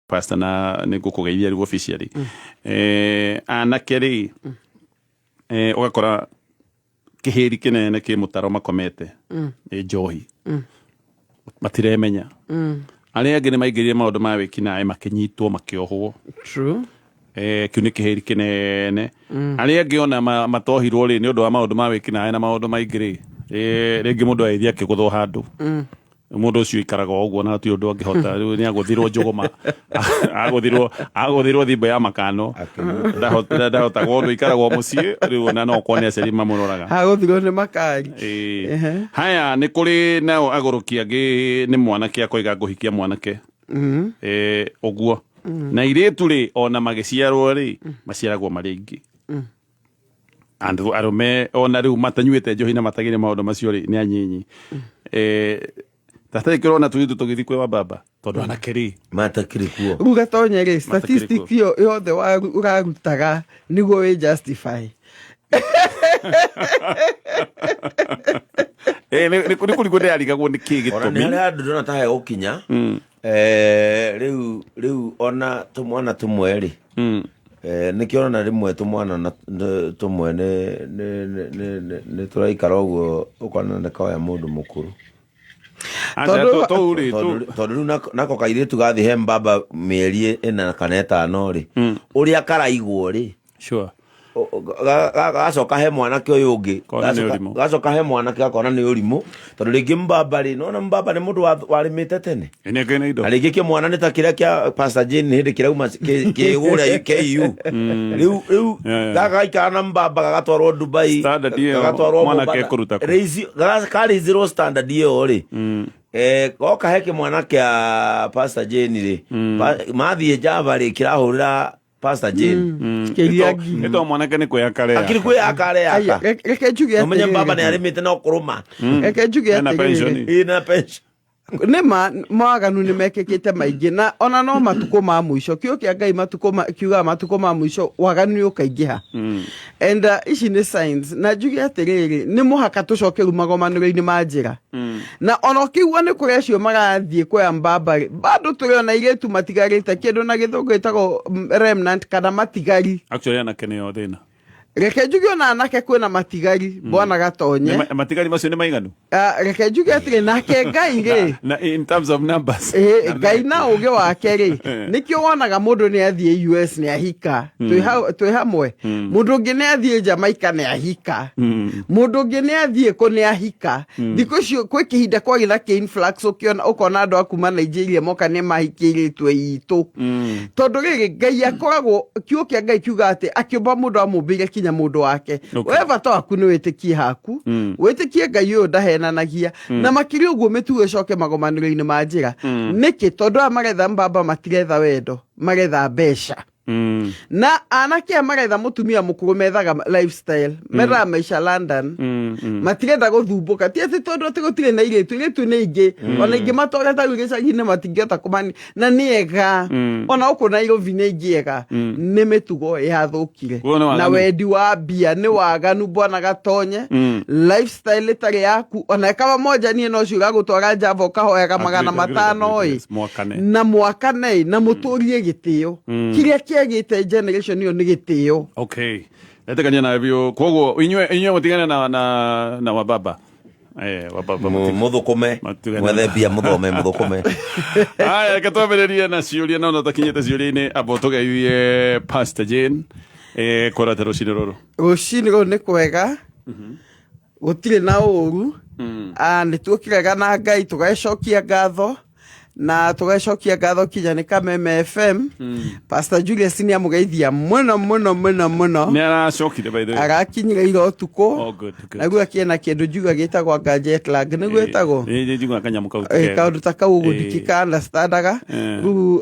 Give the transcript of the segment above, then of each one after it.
Pastor, na nĩ ngũkũgeithia rĩu officially. Anake rĩ, ũgakora kĩhĩri kĩnene kĩ mũtaro makomete nĩ njohi, matiremenya. Arĩa angĩ nĩ maingĩrire maũndũ ma wĩkinaĩ, makĩnyitwo, makĩohwo. True. Kĩu nĩ kĩhĩri kĩnene. Arĩa angĩ ona matohirwo rĩ, nĩ ũndũ wa maũndũ ma wĩkinaĩ na maũndũ maingĩ rĩ, rĩngĩ mũndũ agĩthiĩ akĩgũthwo handũ, mũndũ ũcio ikaraga o ũguo na hatirĩ ũndũ angĩhota. Rĩu nĩ agũthirwo njũgũma, agũthirwo thimbo ya makano. Ndahotagwo ũndũ, ikaragwo mũciĩ rĩu ona no korwo nĩ aciari mamũroraga. Agũthirwo nĩ makari. Ĩĩ. Haya, nĩ kũrĩ nao agũrũki angĩ, nĩ mwanake akoiga ngũhikia mwanake. Ũguo na irĩtu rĩ, ona magĩciarwo rĩ, maciaragwo marĩ aingĩ. Andũ arũme ona rĩu matanyuĩte njohi na matagĩre maũndũ macio rĩ, nĩ anyinyi. Tatarĩ kĩrona tũirĩtu tũgĩthiĩ kwĩ wa baba, tondũ anake rĩ matakĩrĩ kuo. Rĩu gatonye rĩ, Matakĩrĩ statistic kuo. ĩyo yothe ũrarutaga nĩguo wĩ justify. Nĩ kũrigwo ndĩrarigagwo nĩ kĩ Ona nĩ gĩtũmi. harĩa andũ ndona ta hegũkinya. Rĩu ona tũmwana tũmwe rĩ, nĩkĩo ona rĩmwe tũmwana tũmwe nĩ tũraikara ũguo, ũkona nĩ koya mũndũ mũkũrũ. Aca, tũu rĩ, Tondũ rĩu nako kairĩtu gathiĩ he mbaba mĩeri 4 kana 5 rĩ, ũrĩa karaigwo rĩ, gacoka he mwanake ũyũ ũngĩ. Kona nĩ ũrimũ. Gacoka he mwanake gakona nĩ ũrimũ, tondũ rĩngĩ mbaba rĩ, nona mbaba nĩ mũndũ warĩmĩte tene. Nĩ akĩrĩ na indo. Na rĩngĩ kĩmwana nĩ ta kĩrĩa kĩa Pastor Jane hĩndĩ kĩrauma kĩgũrĩa KU rĩu. Gaka gaikara na mbaba gagatwarwo Dubai, Standard ĩyo gagatwarwo mwanake Mombasa. ekũruta kũ? Karĩizĩrwo standard ĩyo rĩ, goka he kĩmwana kĩa Pastor Jane rĩ, mathiĩ Java rĩ, kĩrahũrĩra Pastor Jane. Kĩria ngi. Nĩ to mwanake nĩ kwĩyaka. Akiri kwĩyaka. Aya, reke njuge Ũmenye mbaba nĩ atĩrĩrĩ. arĩmĩte no kũrũma. Reke njuge Ena pension. atĩrĩrĩ. Ĩ na pension. Nĩ ma mawaganu nĩ mekĩkĩte maingĩ, na ona no matukũ ma mũico, kiugo kĩa Ngai matukũ kiugaga matukũ ma mũico waganu nĩ ũkaingĩha. And ici nĩ signs. Na njuge atĩrĩrĩ, nĩ mũhaka tũcoke rĩu magomanĩro-inĩ ma njĩra. Na ona ũkĩigua nĩ kũrĩ acio marathiĩ kuoya mbamba rĩ, bado tũrĩ ona airĩtu matigarĩte kĩndũ na gĩthũngũ gĩtagwo remnant kana matigari. Actually anake nĩo thĩna. Reke njuge ona anake kwĩna matigari, bwana Gatonye. Matigari macio nĩ maiganu? Ah, reke njuge atĩrĩ, nake Ngai rĩ, Na in terms of numbers. Ngai na ũgĩ wake rĩ, nĩkĩo wonaga mũndũ nĩ athiĩ US nĩ ahika. Twĩ hamwe, mũndũ ũngĩ nĩ athiĩ Jamaica nĩ ahika, mũndũ ũngĩ nĩ athiĩ kũ nĩ ahika. Thikũ icio kwĩ kĩhinda kwagĩ na kĩ influx, ũkĩona ũkona andũ a kuma Nigeria moka nĩ mahikia airĩtu aitũ. Tondũ rĩrĩ, Ngai akoragwo, kiugo kĩa Ngai kiuga atĩ akĩũmba mũndũ amũmbĩire kinya mũndũ wake. We bata waku nĩ wĩtĩkie haku, wĩtĩkie Ngai ũyũ ndahenanagia. Na makĩria ũguo mĩtugo ĩcoke magomanĩro-inĩ ma njĩra. Nĩkĩ? Tondũ aya maretha mbamba matiretha wendo, maretha mbeca. Na anake aya maretha mũtumia mũkũrũ methaga lifestyle, methaga maica London. Matirenda gũthumbũka, ti atĩ tondũ atĩ gũtirĩ na irĩtu, irĩtu nĩ ingĩ, ona ingĩ matwara ta rĩu gĩcagi-inĩ matingĩhota kũmani na nĩ ega. Ona gũkũ Nairobi nĩ ingĩ ega. Nĩ mĩtugo yathũkire. Ũyũ nĩ na waganu. Wendi wa mbia nĩ waganu, bwana Gatonye. Lifestyle ĩtarĩ yaku ona ĩkaba moja niĩ no cio ũragũtwara Java ũkahoyaga magana Agreed, agreed, 500 agreed, ĩ. yes. Mwakane. Na mwakane ĩ, na mũtũrie gĩtĩo kĩrĩa kĩagĩte generation ĩyo nĩ gĩtĩo. Okay, etĩkania nawe biũ. Koguo inyuĩ mũtigane na wababa. Wababa Mũthũkũme. Matigane. Mwethe mbia mũthome mũthũkũme. Haya, reke twambĩrĩrie na ciũria, no takinyĩte ciũria-inĩ, amba tũgeithie Pastor Jane. Kũrate rũcinĩ rũrũ. Rũcinĩ rũrũ nĩ kwega, gũtirĩ na ũru. Ah, nĩ tuokĩraga na Ngai tũgacokia ngatho, na tũgacokia ngatho kinya nĩ Kameme FM. Pastor Julius nĩ amũgeithia mũno mũno mũno mũno. Nĩ aracokire, by the way. Arakinyire ira ũtukũ. Oh, good, good. Na rĩu akĩena kĩndũ njuga gĩtagwo anga jet lag nĩguo ĩtagwo. Ĩ njiguaga kanyamũ kau ti kega. Kaũndũ ta kau ũguo ndikĩka understandaga. Rĩu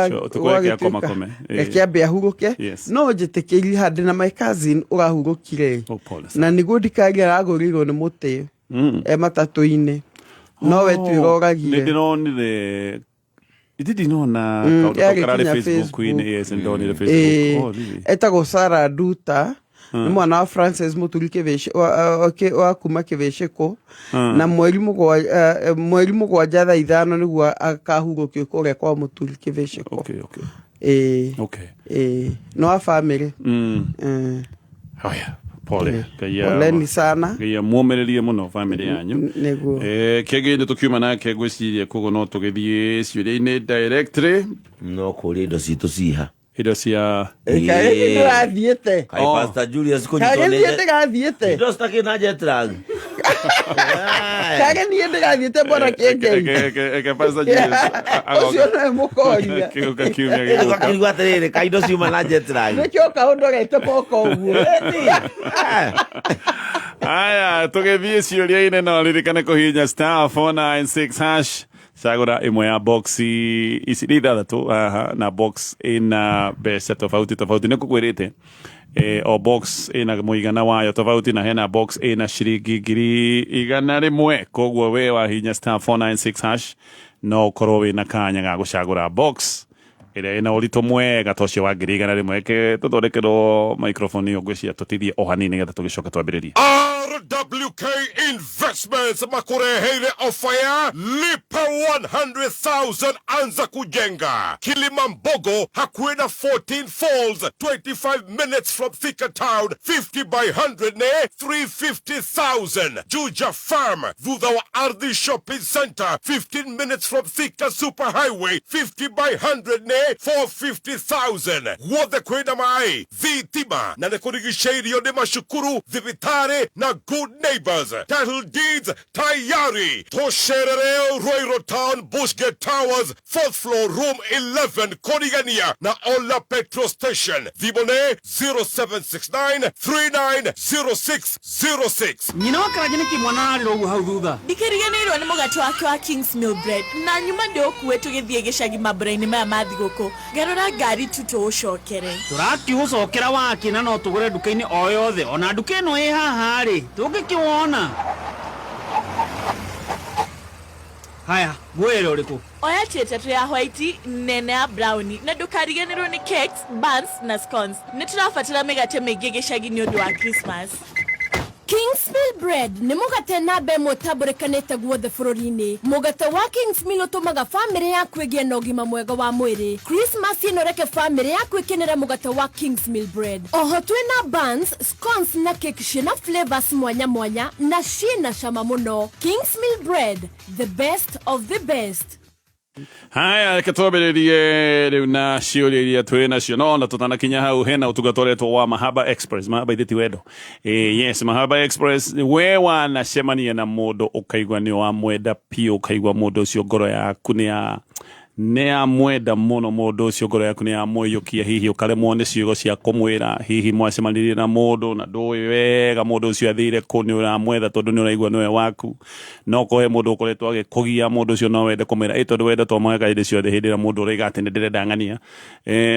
Sure, ũtukũ reke gwagĩtuĩka- akomakome. Reke ambe ahurũke. No njĩtĩkĩrie handĩ na my cousin ũrahurũkire. Oh, pole Na nĩguo ndikaria aragũrĩirwo nĩ mũtĩ e matatũ-inĩ, no we Nĩ twĩroragire. ndĩronire iti ndinona kaũndũ kau Yarĩ kararĩ kinya Facebook-inĩ. Facebook. Yes, ndonire Facebook. Oh, really? Etagwo Sarah Nduta. Nĩ mwana wa Francis Mũturi Kĩvĩci wa kuma Kĩvĩcĩkũ, na mweri 7 thaa 5 nĩguo akahurũkio kũrĩa kwa Mũturi Kĩvĩcĩkũ. Ĩĩ. Ĩĩ, nĩ wa bamĩrĩ. Haya, pole. Poleni sana. Ngai amuomĩrĩrie mũno bamĩrĩ yanyu. Nĩguo. Kĩngĩ nĩ tũkiuma nake, ngwĩciria koguo no tũgĩthiĩ ciũria-inĩ directly. No kũria indo citũ ciha. Indo cia Kaĩ ndĩrathiĩte? Kaĩ Pastor Julius kũnyitwo Kaĩ nĩ niĩ ndĩrathiĩte? Indo citakĩ na jet lag. Kaĩ niĩ ndĩrathiĩte, mbona Kĩengei? Eke Pastor Julius Ũcio nĩwe mũkoria. Kĩgũka kiumia gĩgũka. Ũgakĩigua atĩrĩrĩ, kaĩ indo ciuma na jet lag. Nĩkĩo kaũndorete moko ũguo. Haya, tũgĩthiĩ ciũria-inĩ, no ririkane kũhihinya *496#, cagũra ĩmwe ya box ici nĩ ithathatũ haha, na box ĩna mbeca tofauti tofauti. Nĩ ngũkwĩrĩte, o box ĩna mũigana wayo tofauti, na hena box ĩna ciringi 100,000. Koguo we wahihinya *496# no ũkorwo wĩna kanya ga gũcagũra box ĩrĩa ĩna ũritũ mwega ta ũcio wa 100,000. Eke tũthondekerwo microphone ĩyo, ngwĩciria tũtithie o hanini nĩgetha tũgĩcoke twambĩrĩrie. RWK Investments makureheire ofa ya lipa 100,000 anza kujenga. Kilimambogo, hakuina 14 Falls, 25 minutes from Thika Town, 50 by 100 ne 350,000. Juja Farm, thutha wa Ardhi Shopping Center, 15 minutes from Thika Superhighway, 50 by 100 ne 450,000. Guothe kwĩna maĩ, thitima, na nĩ kũrigicĩirio nĩ macukuru, thibitarĩ na good neighbors. Title deeds tayari. Tũcerere Ruiru Town, Bushgate Towers, fourth floor, room 11, Korigania na Ola Petrol Station. Thimũ nĩ 0769 390606. Nyina wa Karanja, nĩkĩ mwana ararĩra ũguo hau thutha? Ndikĩriganĩirwo nĩ mũgate wake wa Kingsmill Bread, na nyuma ndĩũkue tũgĩthiĩ gĩcagi mambũra-inĩ maya ma thigũkũ. Ngarũra ngari tu tũũcokere. Tũrakiũcokera waki, na no tũgũre nduka-inĩ o yothe, ona nduka ĩno ĩ haha rĩ, tũngĩkĩwona. Haya, ngwĩre ũrĩkũ? Oya tĩ ĩtatũ ya white, nene ya brown, na ndũkariganĩrwo nĩ cakes, buns na scones. Nĩ tũrabatara mĩgate mĩingĩ gĩcagi nĩ ũndũ wa Christmas. Kingsmill Bread nĩ mũgate namba ĩmwe ũtambũrĩkanĩte guothe bũrũri-inĩ. Mũgate wa Kingsmill ũtũmaga bamĩrĩ yaku ĩgĩe na ũgima mwega wa mwĩrĩ. Christmas ĩno, reke bamĩrĩ yaku ĩkenere mũgate wa Kingsmill Bread. Oho twĩna buns, scones na cake ciĩna flavors mwanya mwanya na ciĩna cama mũno. Kingsmill Bread, the best of the best. Haya, reke twambĩrĩrie rĩu na ciũria iria twĩ nacio, no na tũtanakinya hau, hena ũtungata ũretwo wa Mahaba Express. Mahaba ithe ti wendo. Yes, Mahaba Express, we wanacemania na mũndũ ũkaigua nĩ wamwenda piũ, ũkaigua mũndũ ũcio ngoro yaku nĩ yamwenda mũno, mũndũ ũcio ngoro yaku nĩ yamũiyũkia, hihi ũkaremwo nĩ ciugo cia kũmwĩra. Hihi mwacemanirie na mũndũ na ndũĩ wega mũndũ ũcio athire kũ, nĩ ũramwetha tondũ nĩ ũraigua nĩwe waku. No kohe mũndũ ũkoretwo agĩkũgia, mũndũ ũcio no wende kũmwĩra ĩ, tondũ wendo to mũhaka hĩndĩ ciothe hĩndĩ ĩrĩa mũndũ ũroiga atĩ nĩ ndĩrenda ng'ania.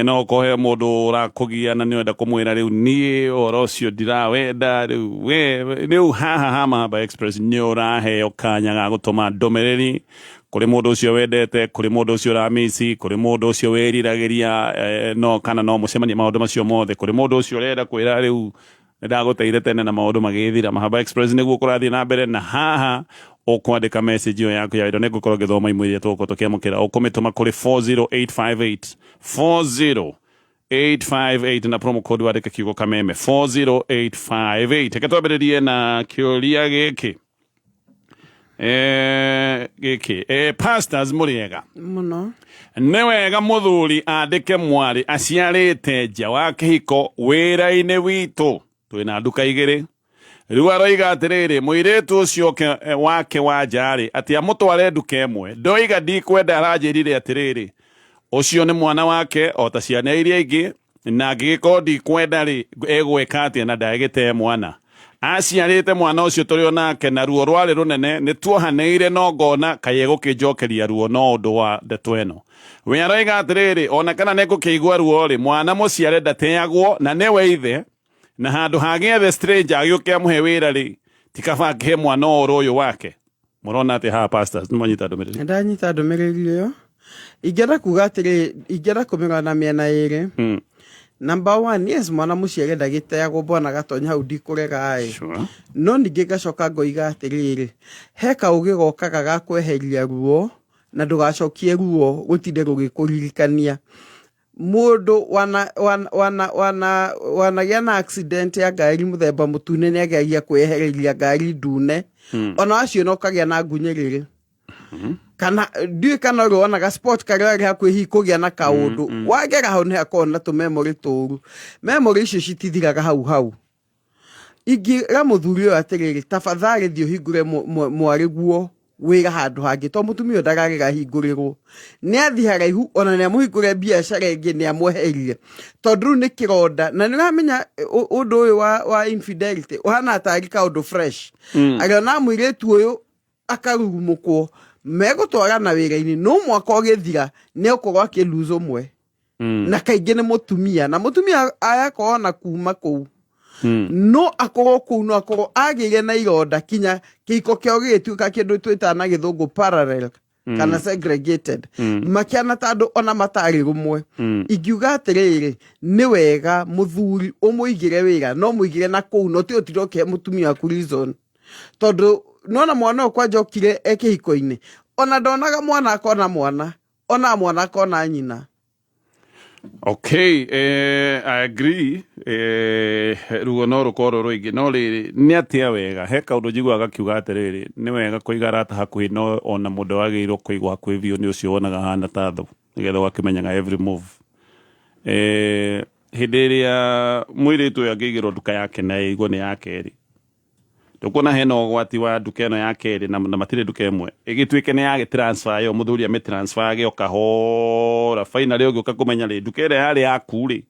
No kohe mũndũ ũrakũgia na nĩ ũrenda kũmwĩra rĩu niĩ ũhoro ũcio ndirawenda rĩu. We rĩu haha ha Mahaba Express nĩ ũraheo kanya ga gũtũma ndũmĩrĩri kũrĩ mũndũ ũcio wendete, kũrĩ mũndũ ũcio ũramici, kũrĩ mũndũ ũcio wĩriragĩria, no kana no mũcemanie, maũndũ macio mothe, kũrĩ mũndũ ũcio ũrenda kwĩra rĩu nĩndagũteire tene na maũndũ magĩthira. Mahaba Express nĩguo kũrathiĩ na mbere, na haha ũkwandĩka message ĩyo yaku ya wendo. Nĩngũkorwo ngĩthoma imwe iria tũgũkorwo tũkĩamũkĩra. Ũkũmĩtũma kũrĩ 40858, 40858, na promo code wandĩke kiugo kameme. 40858. Reke twambĩrĩrie na kĩũria gĩkĩ. Gĩkĩ, pastors, mũrĩega? Mũno. Nĩ wega mũthuri andĩke mwarĩ aciarĩte nja wa kĩhiko wĩra-inĩ witũ? Twĩna nduka igĩrĩ. Rĩu aroiga atĩrĩrĩ, mũirĩtu ũcio wake wa nja-rĩ, atĩ amũtware nduka ĩmwe. Ndoiga ndikwenda, aranjĩrire atĩrĩrĩ, ũcio nĩ mwana wake o ta ciana iria ingĩ, na angĩgĩkorwo ndikwenda rĩ, egwĩka atĩa na ndagĩte mwana aciarĩte mwana ũcio tũrĩ o nake? Na ruo rwarĩ rũnene, nĩ tuohanĩire, no ngona kaĩ egũkĩnjokeria ruo no ũndũ wa ndeto ĩno. We aroiga atĩrĩrĩ, ona kana nĩ ngũkĩigua ruo rĩ, mwana mũciare ndateagwo na nĩwe ithe, na handũ hagĩethe stranger agĩũke amũhe wĩra rĩ, ti kaba akĩhe mwana ũrũ ũyũ wake? Mũrona atĩ haha, pastors, nĩ mwanyita ndũmĩrĩri? Ndanyita ndũmĩrĩri ĩyo. Ingĩenda kuga atĩrĩ, ingĩenda kũmĩrora na mĩena ĩrĩ. Number one, yes, mwana mũciare ndagĩteagwo bwana Gatonya, hau ndikũrega ĩ. No ningĩ ngacoka ngoiga atĩrĩrĩ, he kaũgĩ gokaga ga kweheria ruo na ndũgacokie ruo rũtinde rũgĩkũririkania. Mũndũ wana wana wana wana wanagĩa na accident ya ngari mũthemba mũtune nĩ ageragia kwĩyehereria ngari ndune, ona wacio no kagĩa na ngunyĩrĩrĩ kana ndiũĩ kana ũrĩ wonaga sport karĩa karĩ hakuhĩ hihi kũgĩa na kaũndũ wagera hau nĩ hakoragwo na tũmemorĩ tũru. Memory icio citithiraga hau hau. Ingĩra mũthuri ũyũ atĩrĩrĩ, tafadhali thiĩ ũhingũre mwarĩguo wĩra handũ hangĩ, to mũtumia ũyũ ndararĩra ahingũrĩrwo, nĩ athiĩ haraihu ona nĩ amũhingũre biacara ĩngĩ, nĩ amweherie, tondũ rĩu nĩ kĩronda. Na nĩ ũramenya ũndũ ũyũ wa infidelity ũhana tarĩ kaũndũ fresh. Arĩona mũirĩtu ũyũ akarurumũkwo megũtwarana wĩra-inĩ, no mwaka ũgĩthira nĩ egũkorwo akĩlose ũmwe, na kaingĩ nĩ mũtumia, na mũtumia ayakorwo na kuma kũu no akorwo kũu, no akorwo agĩire na ironda kinya kĩhiko kĩao gĩgĩtuĩka kĩndũ twĩtaga na gĩthũngũ parallel kana segregated, makĩana ta andũ ona matarĩ rũmwe. Ingiuga atĩrĩrĩ, nĩ wega mũthuri ũmũigĩre wĩra, no mũigĩre na kũu, no ti ũtinde ũkĩhe mũtumia waku reason, tondũ nona mwana ũyũ kwanja okire e kĩhiko-inĩ, ona ndonaga mwana akona mwana, ona mwana akona nyina. Okay, I agree. Ruo no rũkorwo rũingĩ, no rĩrĩ, nĩ atĩa wega he kaũndũ njiguaga gakiuga atĩrĩrĩ, nĩ wega kũiga arata hakuhĩ, no ona mũndũ wagĩrĩirwo kũigwo hakuhĩ biũ nĩ ũcio wonaga hana ta thũ, nĩgetha ũgakĩmenyaga every move. Hĩndĩ ĩrĩa mũirĩtu ũyũ angĩigĩrwo nduka yake na ĩigwo nĩ ya kerĩ, ndũkuona hena ũgwati wa nduka ĩno ya kerĩ na matirĩ nduka ĩmwe ĩgĩtuĩke nĩ ya transfer yo, mũthuri amĩ transfer age o kahora, finally ũgĩũka kũmenya rĩ, nduka ĩrĩa yarĩ yaku rĩ,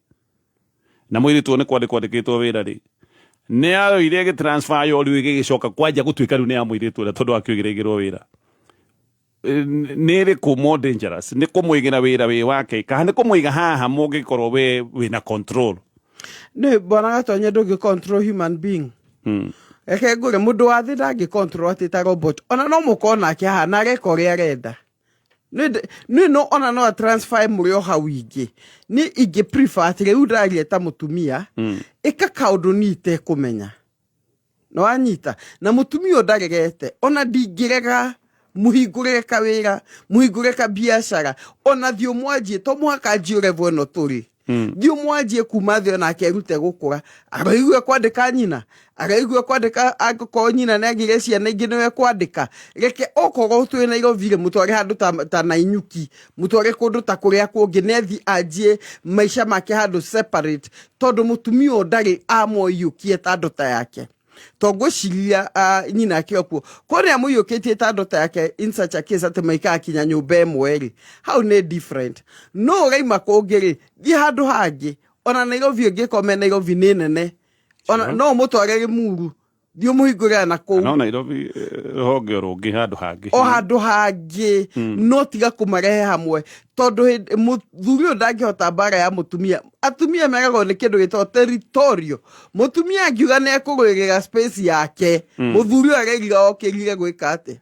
na mũirĩtu ũyũ nĩ kwandĩkwo andĩkĩtwo wĩra rĩ, nĩ yaroire ĩgĩ transfer yo, rĩu ĩgĩgĩcoka kwanja gũtuĩka rĩu nĩ ya mũirĩtu ũrĩa, tondũ akĩoigire igĩrwo wĩra. Nĩ ĩrĩkũ more dangerous, nĩ kũmũigĩra wĩra wĩ wake kana nĩ kũmũiga haha mũngĩkorwo we wĩna control? Nĩ bwana Gatonye, ndũngĩ control human being. Reke ngũre, mũndũ wa thĩ ndangĩ control atĩ ta robot, ona no mũkorwo nake haha na areka ũrĩa arenda. Nĩ no ona no transfer mũrĩ o hau ingĩ nĩ ingĩ prefer atĩ rĩu ndaria ta mũtumia, ĩka kaũndũ niĩ itekũmenya. Nĩ wanyita? Na mũtumia ũyũ ndaregete, ona ndingĩrega mũhingũrĩre kawĩra, mũhingũrĩre kabiacara, ona thiĩ ũmwanjie, to mũhaka anjie level ĩno tũrĩ. Thiĩ ũmwanjie kuma thĩ, onake erute gũkũra, aroigue kwandĩka nyina, aroigue kwandĩka, angĩkorwo nyina nĩ agĩire ciana ingĩ nĩwe kwandĩka. Reke okorwo twĩ Nairobi rĩ, mũtware handũ ta Nanyuki, mũtware kũndũ ta kũrĩa kũngĩ, nĩ anjie maica make handũ separate, tondũ mũtumia ũyũ ndarĩ amũiyũkie ta ndota yake, to ngwĩciria nyina akĩo kuo ko nĩ amũiyũkĩtie ta ndota yake. In such a case atĩ maikara kinya nyũmba ĩmwe rĩ, hau nĩ different. No ũraima kũngĩ rĩ, thiĩ handũ hangĩ, ona Nairobi ĩngĩkorwo me Nairobi nĩ nene, ona no ũmũtware Rĩmuru, thiĩ ũmũhingũrĩra na kũu. No Nairobi rũhonge o rũngĩ handũ hangĩ. O handũ hangĩ, no tiga kũmarehe hamwe, tondũ mũthuri ũyũ ndangĩhota mbara ya mũtumia. Atumia meragwo nĩ kĩndũ gĩtagwo territorial. Mũtumia angiuga nĩ ekũrũĩrĩra space yake, mũthuri ũyũ arerira okĩrire gwĩka atĩa?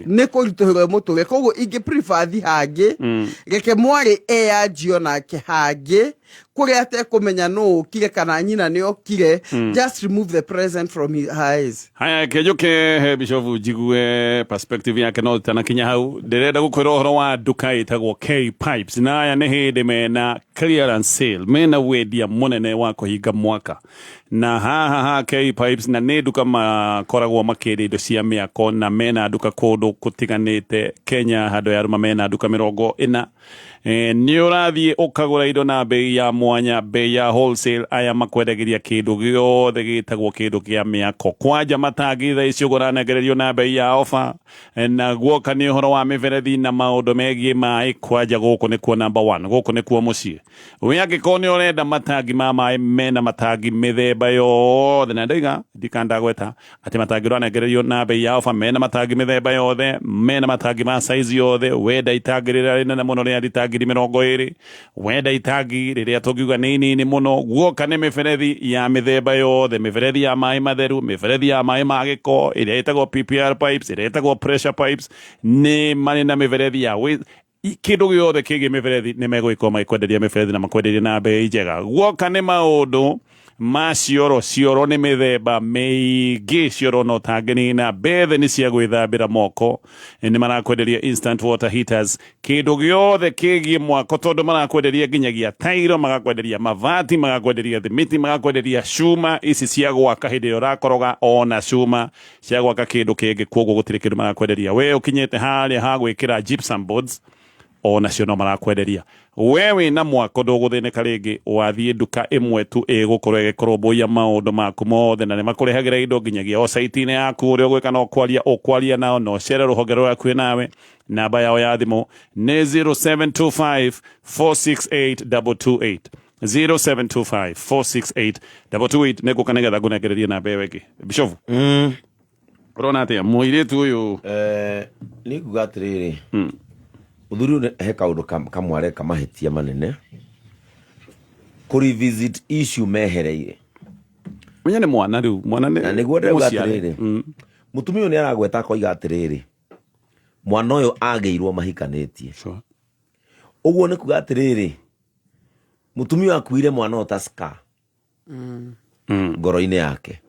Nĩ kũritũhĩrwo mũtũre. Koguo ingĩ prefer thi hangĩ, reke mwarĩ eyanjio nake hangĩ kũrĩa atekũmenya nũ ũkire kana nyina nĩ okire. Just remove the present from her eyes. Haya, kenjuke he Bishop njigue perspective yake, no tanakinya hau ndĩrenda gũkwĩra ũhoro wa nduka ĩtagwo K Pipes, na aya nĩ hĩndĩ mena clearance sale, mena wendia mũnene wa kũhinga mwaka na haha ha K Pipes, na nĩ nduka makoragwo makĩendia indo cia mĩako, na mena nduka kũndũ kũtiganĩte Kenya, handũ ya rũma mena nduka 40. Nĩ ũrathiĩ ũkagũra indo na bei ya mwanya, bei ya wholesale. Aya makwendagĩria kĩndũ gĩothe gĩtagwo kĩndũ kĩa mĩako, kwanja matangi thaa ici ũgũranengererio na bei ya ofa. Na guoka nĩ ũhoro wa mĩberethi na maũndũ megiĩ maĩ, kwanja gũkũ nĩkuo number one, gũkũ nĩkuo mũciĩ. We angĩkorwo nĩ ũrenda matangi ma maĩ, mena matangi mĩthemba yothe, na ndoiga ndikandagweta atĩ matangi ũranengererio na bei ya ofa. Mena matangi mĩthemba yothe, mena matangi ma size yothe. Wenda itangi rĩrĩa rĩnene mũno rĩa rita 20,000, wenda itangi rĩrĩa tũngiuga nĩ inini mũno. Guoka nĩ mĩberethi ya mĩthemba yothe, mĩberethi ya maĩ matheru, mĩberethi ya maĩ ma gĩko ĩrĩa ĩtagwo PPR pipes, ĩrĩa ĩtagwo pressure pipes, nĩ marĩ na mĩberethi ya Kĩndũ gĩothe kĩgiĩ mĩberethi nĩ megũgĩkorwo magĩkwenderia mĩberethi na makwenderia na mbei njega. Guoka nĩ maũndũ ma cioro, cioro nĩ mĩthemba mĩingĩ, cioro no tangĩnina, mbetheni cia gwĩthambĩra moko, nĩ marakwenderia instant water heaters, kĩndũ gĩothe kĩgiĩ mwako, tondũ marakwenderia nginyagia tairo, magakwenderia mabati, magakwenderia thimiti, magakwenderia cuma ici cia gwaka hĩndĩ ĩrĩa ũrakoroga, ona cuma cia gwaka kĩndũ kĩngĩ. Kwoguo gũtirĩ kĩndũ marakwenderia. We ũkinyĩte harĩa ha gwĩkĩra gypsum boards, onacio no marakwenderia. We wĩna mwako ndũgũthĩnĩka rĩngĩ, wathiĩ nduka ĩmwe tu ĩgũkorwo ĩgĩkũrũmbũiya maũndũ maku mothe, na nĩ makũrehagĩra indo nginyagia o site-inĩ yaku. Ũrĩa ũgwĩka no kwaria ũkwaria nao, na ũcere rũhonge rũrĩa hakuhĩ nawe. Namba yao ya thimũ nĩ 0725 468 228, 0725 468 228. Nĩngũka nĩgetha ngũnengererie namba ĩyo ĩngĩ. Bishofu, ũrona atĩa mũirĩtu ũyũ? Nĩ nguga atĩrĩrĩ, mũthuri ũyũ he kaũndũ kamwe areka mahĩtia manene kũ revisit issue mehereire. Menya nĩ mwana rĩu, mwana nĩ Na nĩguo ndĩrauga mũciare. atĩrĩrĩ, mũtumia ũyũ nĩ aragweta akoiga atĩrĩrĩ, mwana ũyũ agĩirwo mahikanĩtie. Ũguo nĩ kuga atĩrĩrĩ, mũtumia ũyũ akuire mwana ũyũ ta scar ngoro-inĩ yake,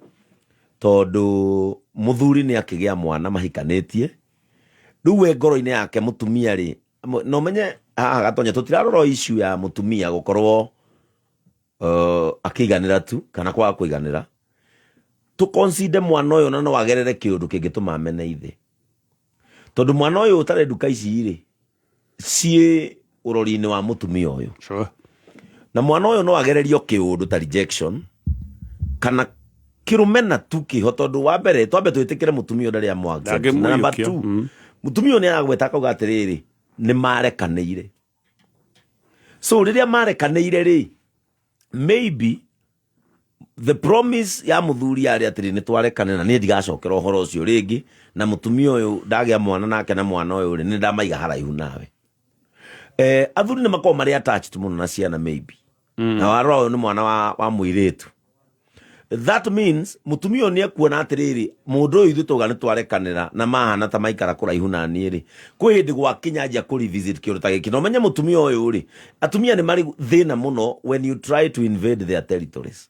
tondũ mũthuri nĩ akĩgĩa mwana mahikanĩtie. Rĩu we ngoro-inĩ yake mũtumia rĩ, na ũmenye haha gatonya tũtirarora issue ya mũtumia gũkorwo akĩiganĩra tu kana kwaga kũiganĩra. Tũ consider mwana ũyũ na no agerere kĩũndũ kĩngĩtũma amene ithe, tondũ mwana ũyũ ũtarĩ nduka ici rĩ ciĩ ũrori-inĩ wa mũtumia ũyũ. Na mwana ũyũ no agererio kĩũndũ ta rejection kana kĩrũmena tu kĩho, tondũ wa mbere twambe twĩtĩkĩre mũtumia ũyũ ndarĩ amũ accept. Na number Ndangĩmũiyũkia. two, mũtumia ũyũ nĩ aragweta akauga atĩrĩrĩ, nĩ marekanĩire. So rĩrĩa marekanĩire rĩ, maybe the promise ya mũthuri yarĩ atĩrĩ, nĩ twarekane na niĩ ndigacokera ũhoro ũcio rĩngĩ, na mũtumia ũyũ ndagĩa mwana nake, na mwana ũyũ rĩ, nĩ ndamaiga haraihu nawe. Athuri nĩ makoragwo marĩ attached mũno na ciana maybe, na warora ũyũ nĩ mwana wa mũirĩtu. That means mũtumia ũyũ nĩ ekuona atĩrĩrĩ, mũndũ ũyũ ithuĩ tauga nĩ twarekanĩra na mahana ta maikara kũraihu na niĩ rĩ, kwĩ hĩndĩ gwakinya njia kũ revisit kĩũndũ ta gĩkĩ. Na ũmenye mũtumia ũyũ rĩ, atumia nĩ marĩ thĩna mũno when you try to invade their territories,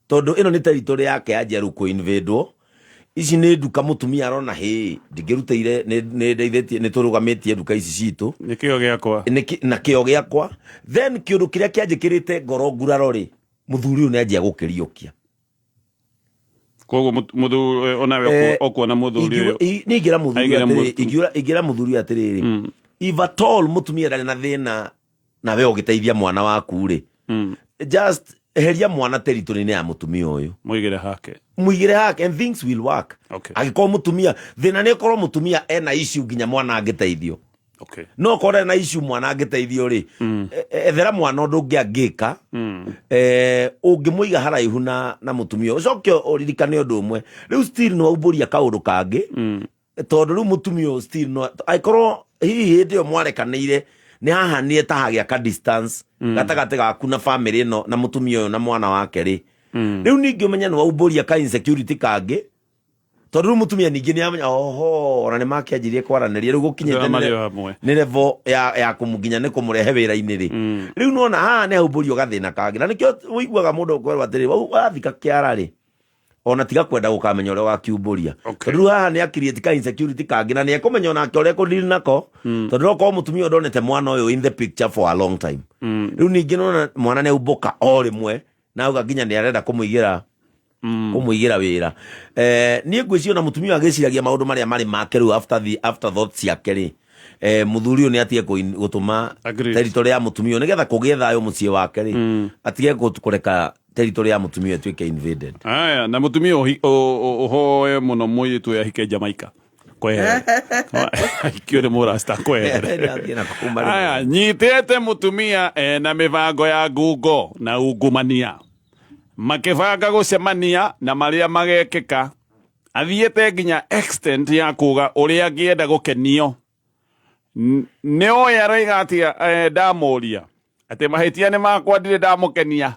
tondũ ĩno nĩ territory yake yanjia rĩu kũ-invadwo. Ici nĩ nduka mũtumia arona hĩ ndingĩrutĩire, nĩ ndeithĩtie, nĩ tũrũgamĩtie nduka ici citũ. Nĩ kĩo gĩakwa. Na kĩo gĩakwa. Then kĩũndũ kĩrĩa kĩanjĩkĩrĩte ngoro nguraro rĩ, mũthuri ũyũ nĩ anjia gũkĩriũkia. Koguo mũthuri onawe ũkuona mũthuri ũyũ Niĩ ingĩra mũthuri Aigĩra atĩrĩ, ingĩra mũthuri ũyũ atĩrĩrĩ, if at all mũtumia ndarĩ na thĩna nawe ũgĩteithia mwana waku rĩ, just eheria mwana territory-inĩ ya mũtumia ũyũ. Mũigĩre hake. Mũigĩre hake and things will work. Angĩkorwo mũtumia thĩna nĩ ĩkorwo mũtumia ena issue nginya mwana angĩteithio. No korwo ena issue mwana angĩteithio rĩ, ethera mwana ũndũ ũngĩ angĩka, ũngĩmũiga haraihu na mũtumia. Ũcoke ũririkane ũndũ ũmwe, rĩu still nĩ waumbũria kaũndũ kangĩ, tondũ rĩu mũtumia ũyũ still no angĩkorwo hihi hĩndĩ ĩyo mwarekanĩire nĩ hahanire ta hagĩa ka distance gatagatĩ gaku na family ĩno na mũtumia ũyũ na mwana wake rĩ, rĩu ningĩ ũmenye nĩ waumbũria ka insecurity kangĩ, tondũ rĩu mũtumia ningĩ nĩ amenya oho ona nĩ makĩanjirie kwaranĩria rĩu gũkinyĩte Andũ aya marĩ o hamwe. Nĩ level ya nginya nĩ kũmũrehe wĩra-inĩ rĩ, rĩu nona haha nĩ haumbũrio gathĩna kangĩ, na nĩkĩo ũiguaga mũndũ ũkwerwo atĩrĩ, wathika kĩara rĩ, ona tiga kwenda gũkamenya ũrĩa ũgakiumbũria. Tondũ rĩu haha nĩ a-create ka insecurity kangĩ, na nĩ ekũmenya onake ũrĩa ekũ-deal nako, tondũ no korwo mũtumia ũyũ ndonete mwana ũyũ in the picture for a long time. Rĩu ningĩ nona mwana nĩ aumbũka o rĩmwe na auga nginya nĩ arenda kũmũigĩra wĩra. Niĩ ngwĩciria ona mũtumia ũyũ agĩciragia maũndũ marĩa marĩ make rĩu after the afterthoughts ciake rĩ, mũthuri ũyũ nĩ atige gũtũma territory ya mũtumia ũyũ, nĩgetha kũgĩe thayũ mũciĩ wake rĩ, atige kũreka territory ya mũtumia ũyũ ĩtuĩke invaded. Aya, na mũtumia ũhoe mũno mũirĩtu ũyũ ahike Jamaica kwehere, ahikio nĩ mũrasta kwehere. Nĩ athiĩ na kũu marĩ. Aya, nyitĩte mũtumia ena mĩbango ya ngungo na ungumania, makĩbanga gũcemania na marĩa magekĩka, athiĩte nginya extent ya kuga ũrĩa angĩenda gũkenio. Nĩ oĩ aroiga atĩa. Ndamũria atĩ mahĩtia nĩ makwa, ndirĩ ndamũkenia,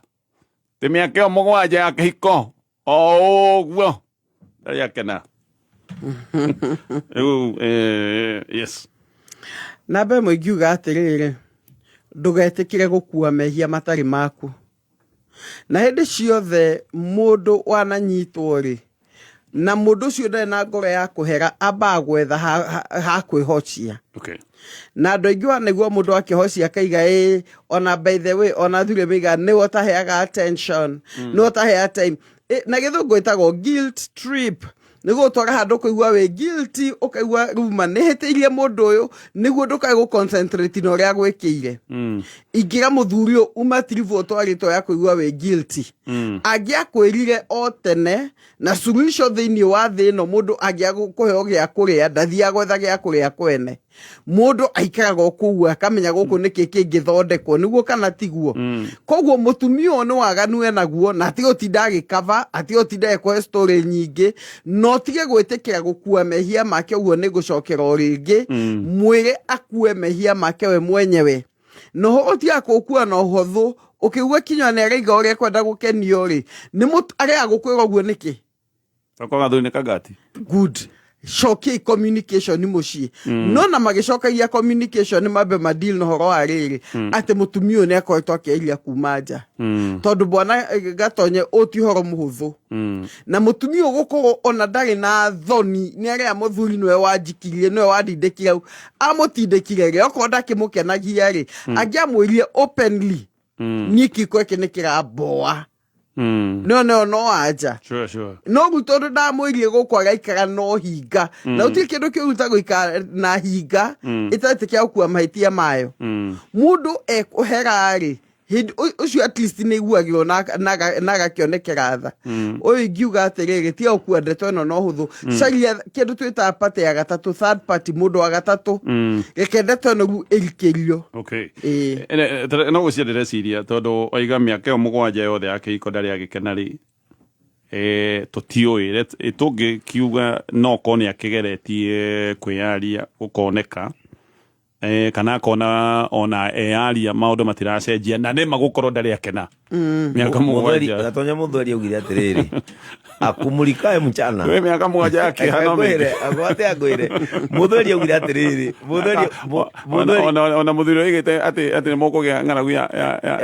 tĩ mĩaka ĩyo 7 ya kĩhiko o ũguo ndarĩ akena rĩu. Yes. Namba ĩmwe ingiuga atĩrĩrĩ, ndũgetĩkĩre gũkua mehia matarĩ maku. Na hĩndĩ ciothe mũndũ wananyitwo rĩ, na mũndũ ũcio ndarĩ na ngoro ya kũhera, ambaga gwetha ha kwĩhocia. Na andũ aingĩ wanaigua mũndũ akĩhocia akaiga ĩ, ona by the way, ona athuri maiga nĩwe ũtaheaga attention, nĩwe ũtaheaga time. Na gĩthũngũ ĩtagwo guilt trip. Nĩguo ũtwara handũ ũkaigua wĩ guilty, ũkaigua rĩu ma nĩhĩtĩirie mũndũ ũyũ, nĩguo ndũkae gũ concentrate na ũrĩa agwĩkĩire. Ingĩra mũthuri ũyũ uma tiribũ ũtwarĩtwo ya kũigua wĩ guilty. Angĩakwĩrire o tene na suluhisho thĩinĩ wa thĩ ĩno, mũndũ angĩaga kũheo gĩa kũrĩa ndathiaga gwetha gĩa kũrĩa kwene. Mũndũ aikaraga o kũu akamenya gũkũ nĩkĩ kĩngĩthondekwo, nĩguo kana tiguo. Koguo mũtumia ũyũ nĩ waganu enaguo, na atige gũtinda agĩkaba, atige gũtinda agĩkũhe story nyingĩ, na ũtige gwĩtĩkĩra gũkua mehia make. Ũguo nĩ gũcokera o rĩngĩ, mwĩre akue mehia make we mwenyewe. Na ũhoro ũtiga kũkua na ũhũthũ, ũkĩigua kinyua nĩ araiga ũrĩa ekwenda gũkenio rĩ, nĩ arega gũkwĩra ũguo nĩkĩ? Tokorwo gathuri nĩ kagati. Good. Cokiai communication mũciĩ. No na magĩcokagia communication mambe ma deal na ũhoro wa rĩrĩ, atĩ mũtumia ũyũ nĩ akoretwo akĩaria kuma nja. Tondũ bwana Gatonye, ũyũ ti ũhoro mũhũthũ. Na mũtumia ũyũ gũkorwo ona ndarĩ na thoni, nĩ arĩa mũthuri nĩwe wanjikirie, nĩwe wandindĩkire hau. Amũtindĩkire rĩ, okorwo ndakĩmũkenagia rĩ, angĩamwĩrire openly, niĩ kĩko gĩkĩ nĩ kĩramboa. No no no anja. Sure, sure. No rĩu tondũ ndamwĩrire gũkũ agaikara no hinga, na gũtirĩ kĩndũ kĩũru ta gũikara na hinga ĩtarĩ kĩa gũkua mahĩtia mayo. Mũndũ ekũhera rĩ, hĩndĩ ũcio at least nĩ iguagĩrwo na agakĩonekera tha. Ũyũ ingiuga atĩrĩrĩ, tiga gũkua ndeto ĩno na ũhũthũ. Caria kĩndũ twĩtaga party ya gatatũ, third party, mũndũ wa gatatũ. Reke ndeto ĩno rĩu ĩrikĩrio. Ĩĩ. No gũcia ndĩreciria, tondũ oiga mĩaka ĩyo 7 yothe ya kĩhiko ndarĩ agĩkena rĩ, tũtiũĩ. Tũngĩkiuga no korwo nĩ akĩgeretie kwĩyaria gũkoneka, kana akona ona eyaria maũndũ matiracenjia, na nĩma gũkorwo ndarĩ akena mĩaka 7. Gatonya, mũthweri augire atĩrĩrĩ, akumulikae mchana. Wĩ mĩaka 7 ya kĩeha no mĩingĩ. Agwate angwĩre, mũthweri augire atĩrĩrĩ, mũthweri Ona mũthuri oigĩte atĩ nĩ mũkũgĩa ng'aragu ya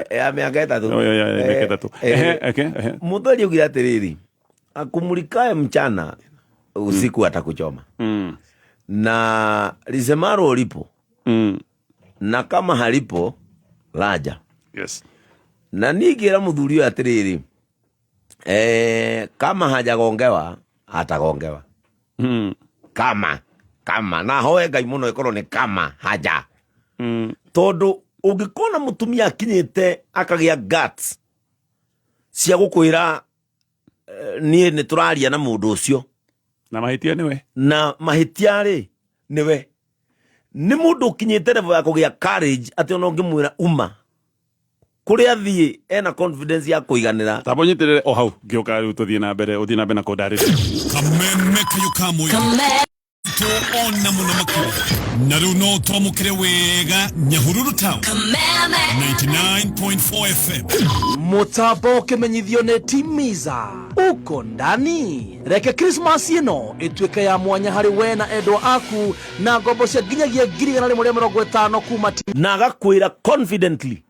ya mĩaka 3. Oh, ya mĩaka 3. Ehe, eke, ehe. Mũthweri augire atĩrĩrĩ, akumulikae mchana usiku atakuchoma, na lisemalo lipo, na kama halipo laja. Na ningĩra mũthuri ũyũ atĩrĩrĩ, kama hajagongewa atagongewa. Kama na hoe Ngai mũno ĩkorwo nĩ kama haja, tondũ ũngĩkona mũtumia akinyĩte akagĩa guts cia gũkwĩra, niĩ nĩ tũraria na mũndũ ũcio, na mahĩtia nĩwe, na mahĩtia rĩ nĩwe, nĩ mũndũ ũkinyĩte level ya kũgĩa courage atĩ ona ũngĩmwĩra uma kũrĩa athiĩ ena confidence ya kũiganĩra. Tamba ũnyitĩrĩre o hau, ngĩũka rĩu tũthiĩ na mbere, ũthiĩ na mbere na kũndarĩria. Kameme kayo ka mũingĩ ona mũno makĩria, na rĩu no twamũkĩre wega Nyahururu Town 99.4 FM. Mũtambo ũkĩmenyithio nĩ Timiza uko ndani. Reke Christmas ĩno ĩtuĩke ya mwanya harĩ we na endwa aku na ngombo cia nginyagia 150,000 kuma Na agakwĩra confidently,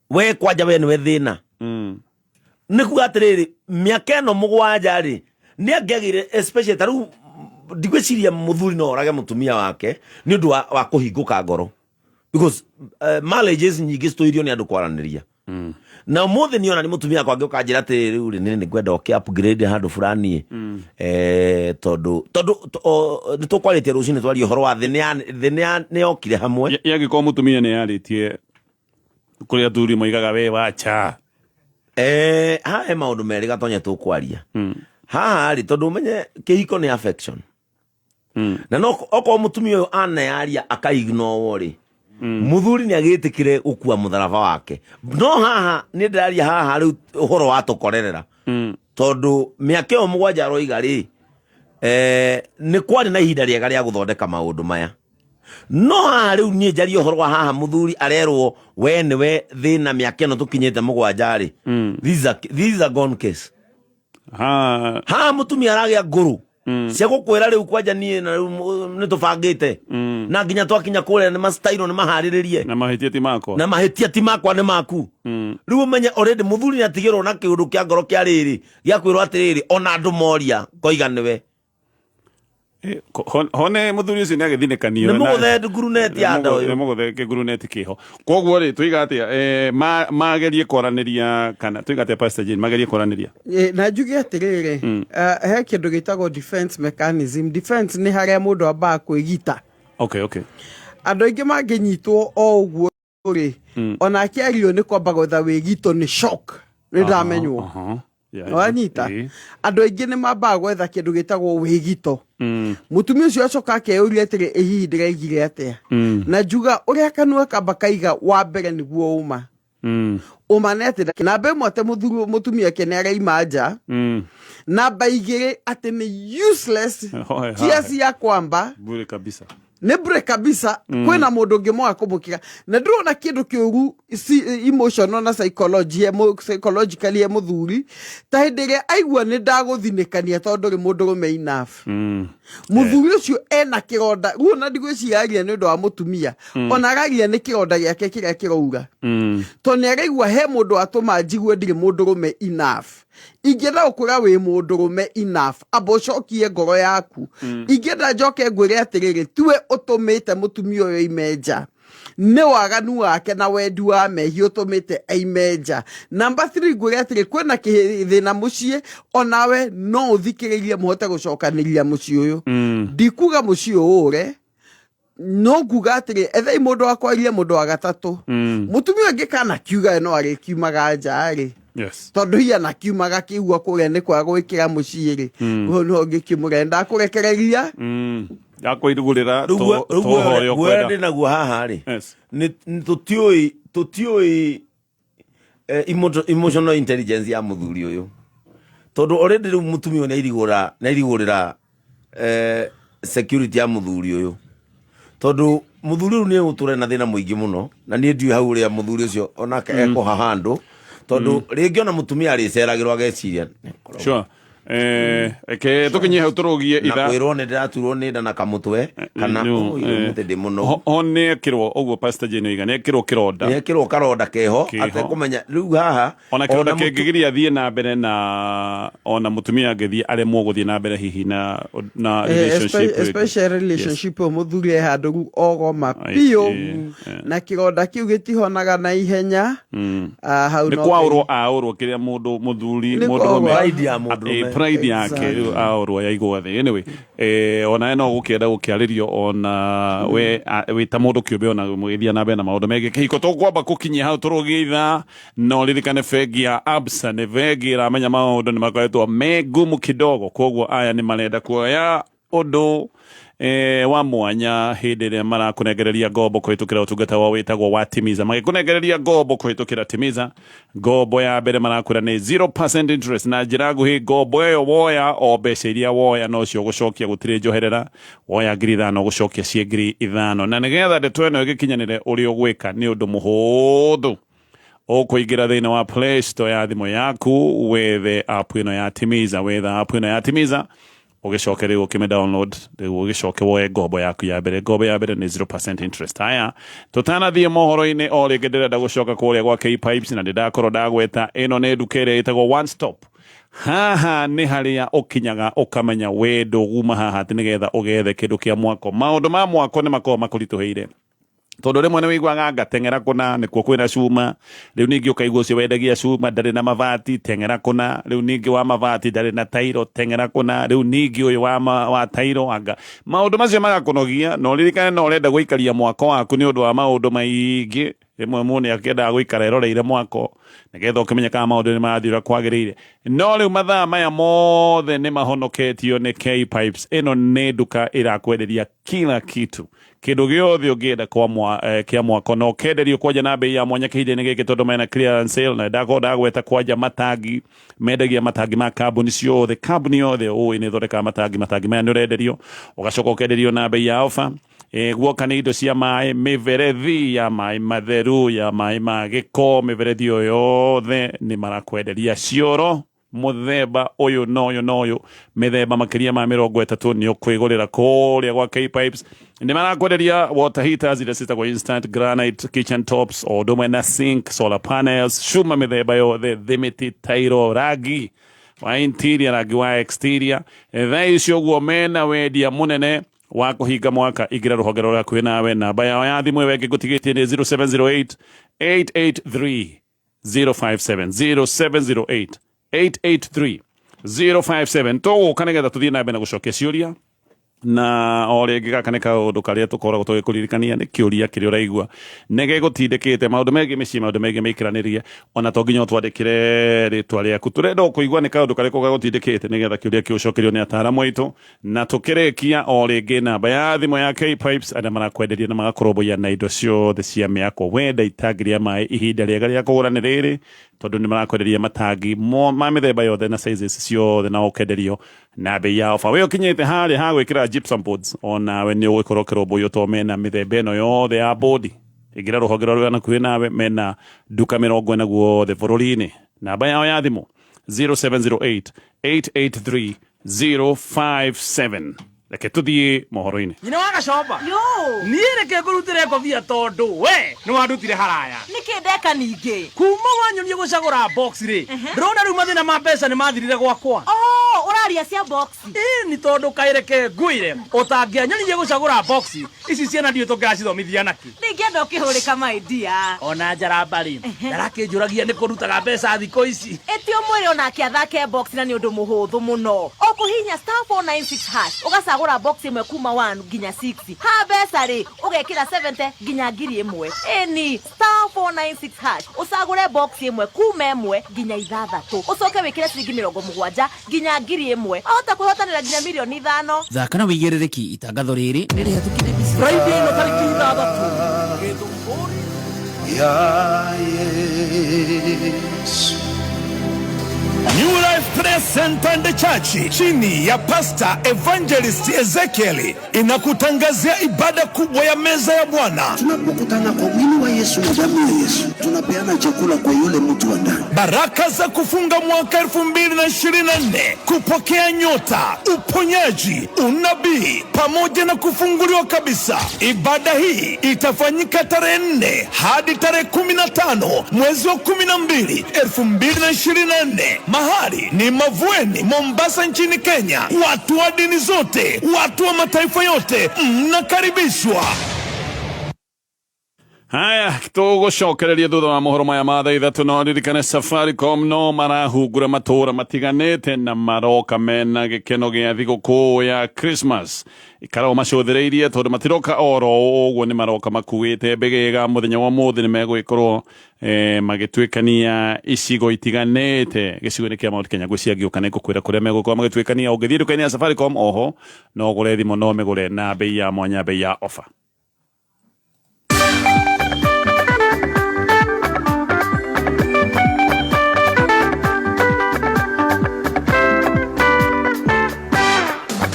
we kwanja we nĩwe thĩna. Nĩ kuga atĩrĩrĩ, mĩaka ĩno 7 rĩ, nĩ angĩagĩire, especially ta rĩu ndigwĩciria mũthuri no orage mũtumia wake nĩ ũndũ wa kũhingũka ngoro, because marriages nyingĩ citũirio nĩ andũ kwaranĩria. Na ũmũthĩ niĩ ona nĩ mũtumia wakwa angĩũka njĩra atĩrĩ, rĩu rĩ, nĩ ngwenda ũkĩ upgrade handũ fulani, tondũ nĩ tũkwarĩtie rũcinĩ, twarie ũhoro wa thĩ thĩ nĩ yokire hamwe. Yangĩkorwo mũtumia nĩ yarĩtie kũrĩa athuri moigaga we wacha. Haha he maũndũ merĩ, Gatonya, tũkwaria haha rĩ, tondũ ũmenye kĩhiko nĩ affection, na no okorwo mũtumia ũyũ anearia akaignowo rĩ, mũthuri nĩ agĩtĩkĩre gũkua mũtharaba wake. No haha nĩ ndĩraria haha rĩu ũhoro wa tũkorerera, tondũ mĩaka ĩyo 7 aroiga rĩ, nĩ kwarĩ na ihinda rĩega rĩa gũthondeka maũndũ maya. No haha rĩu niĩ njarie ũhoro wa haha mũthuri arerwo we nĩwe thĩna mĩaka ĩno tũkinyĩte 7 rĩ, this is a gone case. Ha. Haha mũtumia aragĩa ngũrũ. Cia gũkwĩra rĩu kwanja niĩ na rĩu nĩ tũbangĩte na nginya twakinya kũrĩa nĩ mastairwo nĩ maharĩrĩrie. Na mahĩtia ti makwa. Na mahĩtia ti makwa, nĩ maku. Rĩu ũmenye already mũthuri nĩ atigĩrwo na kĩũndũ kĩa ngoro kĩa rĩrĩ gĩa kwĩrwo atĩrĩrĩ, ona andũ moria koiga nĩwe. Hone mũthuri ũcio nĩ agĩthinĩkanio. Nĩ mũgũthe nguruneti ya nda ũyũ. Nĩ mũgũthe kĩnguruneti kĩho. Koguo rĩ, tuiga atĩa, magerie kwaranĩria, kana tuiga atĩa, Pastor Jane, magerie kwaranĩria? Na njuge atĩrĩrĩ, he kĩndũ gĩtagwo defense mechanism. Defense nĩ harĩa mũndũ ambaga kwĩgita. Andũ aingĩ mangĩnyitwo o ũguo rĩ, ona akĩario nĩ kwamba gwetha wĩgito, nĩ shock, nĩ ndamenywo. Wanyita? Andũ aingĩ nĩ mambaga gwetha kĩndũ gĩtagwo wĩgito. Mũtumia ũcio acoka akeyũria atĩrĩ, "Ĩ hihi ndĩraigire atĩa?" Na njuga ũrĩa kanua kamba kaiga wa mbere nĩguo ũma. Ũma nĩ atĩ namba ĩmwe, atĩ mũthuri mũtumia ake nĩ araima nja. Namba 2, atĩ nĩ useless. Hoe, kiasi ya kwamba bure kabisa. Nĩ bure kabisa. Kwĩna mũndũ ũngĩ mwaga kũmũkĩra, na ndĩrona kĩndũ kĩũru emotional na psychology psychologically he mũthuri ta hĩndĩ ĩrĩa aigua nĩ ndagũthinĩkania tondũ ndũrĩ mũndũrũme enough. Mũthuri ũcio ena kĩronda rĩu, ona ndigwĩciragia nĩ ũndũ wa mũtumia, ona aragia nĩ kĩronda gĩake kĩrĩa kĩroura, tondũ nĩ araigua he mũndũ watũma njigue ndirĩ mũndũrũme enough. Ingĩenda gũkwĩra wĩ mũndũrũme enough, amba ũcokie ngoro yaku. Ingĩenda njoke ngwĩre atĩrĩrĩ, tiwe ũtũmĩte mũtumia ũyũ aime nja, nĩ waganu wake na wendi wa mehia ũtũmĩte aime nja. Namba 3, ngwĩre atĩrĩ, kwĩna thĩna mũciĩ, onawe no ũthikĩrĩrie mũhote gũcokanĩria mũciĩ ũyũ. Ndikuga mũciĩ ũyũ ũre, no nguga atĩrĩ, ethai mũndũ wa kwaria, mũndũ wa gatatũ. Mũtumia ũngĩ kana kiuga no arĩkiumaga nja rĩ, tondũ hiya na kiumaga kĩigua kũrĩa nĩ kwaga gwĩkĩra mũciĩ rĩ, hau nĩho ngĩkĩmũre ndakũrekereria. Yakwĩrugũrĩra. Rĩu rĩu Toho ũrĩa guoya ũkwenda. Ndĩ naguo haha rĩ, nĩ tũtiũĩ emotional intelligence ya mũthuri ũyũ, tondũ already rĩu mũtumia ũyũ nĩ airigũrĩra security ya mũthuri ũyũ, tondũ mũthuri ũyũ nĩ egũtũra na thĩna mũingĩ mũno, na niĩ ndiũĩ hau ũrĩa mũthuri ũcio onake ekũha handũ, tondũ rĩngĩ ona mũtumia arĩceragĩrwo ageciria. Sure. Reke tũkinyie hau tũrũgie Na ithaa. Kwĩrwo nĩ ndĩraturwo nĩ nda na kamũtwe kana ũmũthĩ ndĩ mũno. Ho nĩ ekĩrwo ũguo Pastor Jane oiga, nĩ ekĩrwo kĩronda. Nĩ ekĩrwo karonda keho. Keho. Atekũmenya rĩu haha. Ona kĩronda ona kĩngĩgiria athiĩ na mbere, na ona mũtumia angĩthiĩ aremwo gũthiĩ na mbere hihi na relationship ĩngĩ. Especially relationship ĩyo, mũthuri e handũ rĩu ogoma biũ, na kĩronda kĩu gĩtihonaga na ihenya. Ah, hau nĩ no kwaũrwo aũrwo kĩrĩa mũndũ mũthuri Nĩ mũndũ kwaũrwo. rũme. Pride ya mũndũrũme. Pride yake rĩu aũrwo yaigwo thĩ. Anyway, onawe no gũkĩenda gũkĩarĩrio, ona we wĩ ta mũndũ kĩũmbe, ona mũgĩthiĩ na mbere na maũndũ megiĩ kĩhiko. Tũkwamba kũkinyia hau tũrũgie ithaa, no ririkane bengi ya Absa nĩ bengi ĩramenya maũndũ nĩ makoretwo me ngumu kidogo, koguo aya nĩ marenda kuoya ũndũ wa mwanya hĩndĩ ĩrĩa marakũnengereria ngombo kũhĩtũkĩra ũtungata wao wĩtagwo wa Timiza. Magĩkũnengereria ngombo kũhĩtũkĩra Timiza, ngombo ya mbere marakwĩra nĩ 0% interest. Na njĩra nguhĩ, ngombo ĩyo woya, o mbeca iria woya nocio ũgũcokia, gũtirĩ njoherera. Woya 5,000, ũgũcokia ciĩ 5,000. Na nĩgetha ndeto ĩno ĩgĩkinyanĩre, ũrĩa ũgwĩka nĩ ũndũ mũhũthũ: ũkũingĩra thĩinĩ wa Play Store ya thimũ yaku, wethe app ĩno ya Timiza. Wetha app ĩno ya Timiza, ũgĩcoke rĩu ũkĩmĩ download, rĩu ũgĩcoke woe ngombo yaku ya mbere. Ngombo ya mbere nĩ 0% interest. Haya, tũtanathiĩ mohoro-inĩ o rĩngĩ, ndĩrenda gũcoka kũrĩa gwa K Pipes, na ndĩndakorwo ndagweta ĩno nĩ nduka ĩrĩa ĩtagwo One Stop. Haha nĩ harĩa ũkinyaga ũkamenya we ndũguma haha atĩ nĩgetha ũgethe kĩndũ kĩa mwako. Maũndũ ma mwako nĩ makoragwo makũritũhĩire, tondũ rĩmwe nĩ wĩiguaga ngateng'era kũna nĩkuo kwĩna cuma, rĩu ningĩ ũkaigua ũcio wendagia cuma ndarĩ na mabati, teng'era kũna, rĩu ningĩ wa mabati ndarĩ na tairo, teng'era kũna, rĩu ningĩ ũyũ wa tairo anga. Maũndũ macio magakũnogia, na ũririkane no ũrenda gũikaria mwako waku nĩ ũndũ wa maũndũ maingĩ. Rĩmwe mũndũ nĩ akĩendaga gũikara eroreire mwako nĩgetha ũkĩmenye kana maũndũ nĩ marathiĩ ũrĩa kwagĩrĩire. No rĩu mathaa maya mothe nĩ mahonoketio nĩ K Pipes. Ĩno nĩ nduka ĩrakwenderia kila kitu, kĩndũ gĩothe ũngĩenda kĩa mwako, na ũkenderio kwanja na bei ya mwanya kĩhinda-inĩ gĩkĩ, tondũ mena clearance sale. Na ndakorwo ndagweta kwanja matangi, mendagia matangi ma kambuni ciothe, kambuni yothe ũĩ nĩ ĩthondekaga matangi. Matangi maya nĩ ũrenderio, ũgacoka ũkenderio na bei ya ofa. Guoka nĩ indo cia maĩ, mĩberethi ya maĩ matheru, ya maĩ ma gĩko, mĩberethi ĩyo yothe nĩ marakwenderia cioro. Mũthemba ũyũ na ũyũ na ũyũ, mĩthemba makĩria ma 30 nĩ ũkwĩgũrĩra kũrĩa gwa K-Pipes. Nĩ marakwenderia water heaters iria ciĩtagwo instant granite kitchen tops, o ũndũ ũmwe na sink, solar panels, cuma mĩthemba yothe, thimiti, tairo, rangi wa interior, rangi wa exterior. Thaa ici ũguo mena wendia mũnene wa kũhinga mwaka. Ingĩra rũhonge rũrĩa hakuhĩ nawe. Namba yao ya thimũ ĩyo ĩngĩ ngũtigĩtie nĩ 0708 883 057, 0708 883 057. Tũgũka nĩgetha tũthiĩ na mbere na gũcokia ciũria, na o rĩngĩ gaka nĩ kaũndũ karĩa tũkoragwo tũgĩkũririkania, nĩ kĩũria kĩrĩa ũraigua nĩ gĩgũtindĩkĩte maũndũ megiĩ mĩciĩ, maũndũ megiĩ mĩikaranĩrie. Ona to nginya ũtwandĩkĩre rĩtwa rĩaku, tũrenda o kũigua nĩ kaũndũ karĩkũ gagũtindĩkĩte nĩgetha kĩũria kĩu ũcokerio nĩ ataaramu aitũ. Na tũkĩrĩkia, o rĩngĩ namba ya thimũ ya K-Pipes, arĩa marakwenderia na magakũrũmbũiya na indo ciothe cia mĩako. Wenda itangi rĩa maĩ, ihinda rĩega rĩa kũgũra nĩ rĩrĩ, tondũ nĩ marakwenderia matangi ma mĩthemba yothe na sizes ciothe, na ũkenderio na bei ya ofa. We ũkinyĩte harĩa ha gwĩkĩra gypsum boards, onawe nĩ ũgũkorwo ũkĩrũmbũiyo tondũ mena mĩthemba ĩno yothe ya bodi. Ingĩra rũhonge rwa hakuhĩ nawe, mena nduka 40 guothe bũrũri-inĩ. Namba yao ya thimũ 0708 883 057. Reke tuthiĩ mohoro-inĩ. Nyina wa Gacomba. Yo. Niĩ reke ngũrutĩre ngobia tondũ we nĩ wandutire haraya. Nĩkĩ ndeka ningĩ? Kuma wanyonia gũcagũra box rĩ, ndĩrona rĩu mathĩna ma mbeca nĩ mathirire gwakwa. Oh, ũraria cia box. Ĩĩ, nĩ tondũ kaĩ reke ngwĩre, ũtangĩanyonirie gũcagũra box ici, ciana ndiũĩ tũngĩracithomithia nakĩ. Ndingĩenda ũkĩhũrĩka, my dear. Ona njaramba rĩ, ndarakĩnjũragia nĩ kũrutaga mbeca thikũ ici. Ĩti ũmwĩre onake athake box, na nĩ ũndũ mũhũthũ mũno. Ũkũhihinya *496# ũgacagũra box ĩmwe kuma 1 nginya 6. Ha mbeca rĩ, ũgekĩra 70 nginya 1000. Ĩni *496# ũcagũre box ĩmwe kuma 1 nginya 6, ũcoke wĩkĩre ciringi 70 nginya 1000, ahota kwĩhotanĩra nginya mirioni 5. Thaka na wĩigĩrĩrĩki. Itangatho rĩrĩ nĩ rĩhetũkire DCI. Friday ĩno tarĩki 6 Gĩthũngũri. Ya Yesu. New Life Prayer Center and Church chini ya Pastor Evangelist Ezekiel inakutangazia ibada kubwa ya meza ya Bwana. Tunapokutana kwa mwili wa Yesu na damu ya Yesu, tunapeana chakula kwa yule mtu wa ndani. Baraka za kufunga mwaka 2024, kupokea nyota, uponyaji, unabii pamoja na kufunguliwa kabisa. Ibada hii itafanyika tarehe 4 hadi tarehe 15 mwezi wa 12 2024. Mahali ni Mavueni, Mombasa nchini Kenya. Watu wa dini zote, watu wa mataifa yote mnakaribishwa. Haya, tũgũcokereria thutha wa mohoro maya ma thaa 3. No ririkane Safaricom no marahungura matũra matiganĩte na maroka mena gĩkeno gĩa thigũkũ ya Christmas. Ikara ũmacũthĩrĩirie tondũ matiroka oro ũguo, nĩ maroka makuĩte mbĩgĩga. Mũthenya wa ũmũthĩ nĩ megũgĩkorwo magĩtuĩkania icigo itiganĩte gĩcigo-inĩ kĩa Mount Kenya. Ngwĩciria ngĩũka nĩ ngũkwĩra kũrĩa megũkorwo magĩtuĩkania. Ũngĩthiĩ nduka-inĩ ya Safaricom oho no ũgũre thimũ, no mĩgũre na bei ya mwanya, bei ya offer.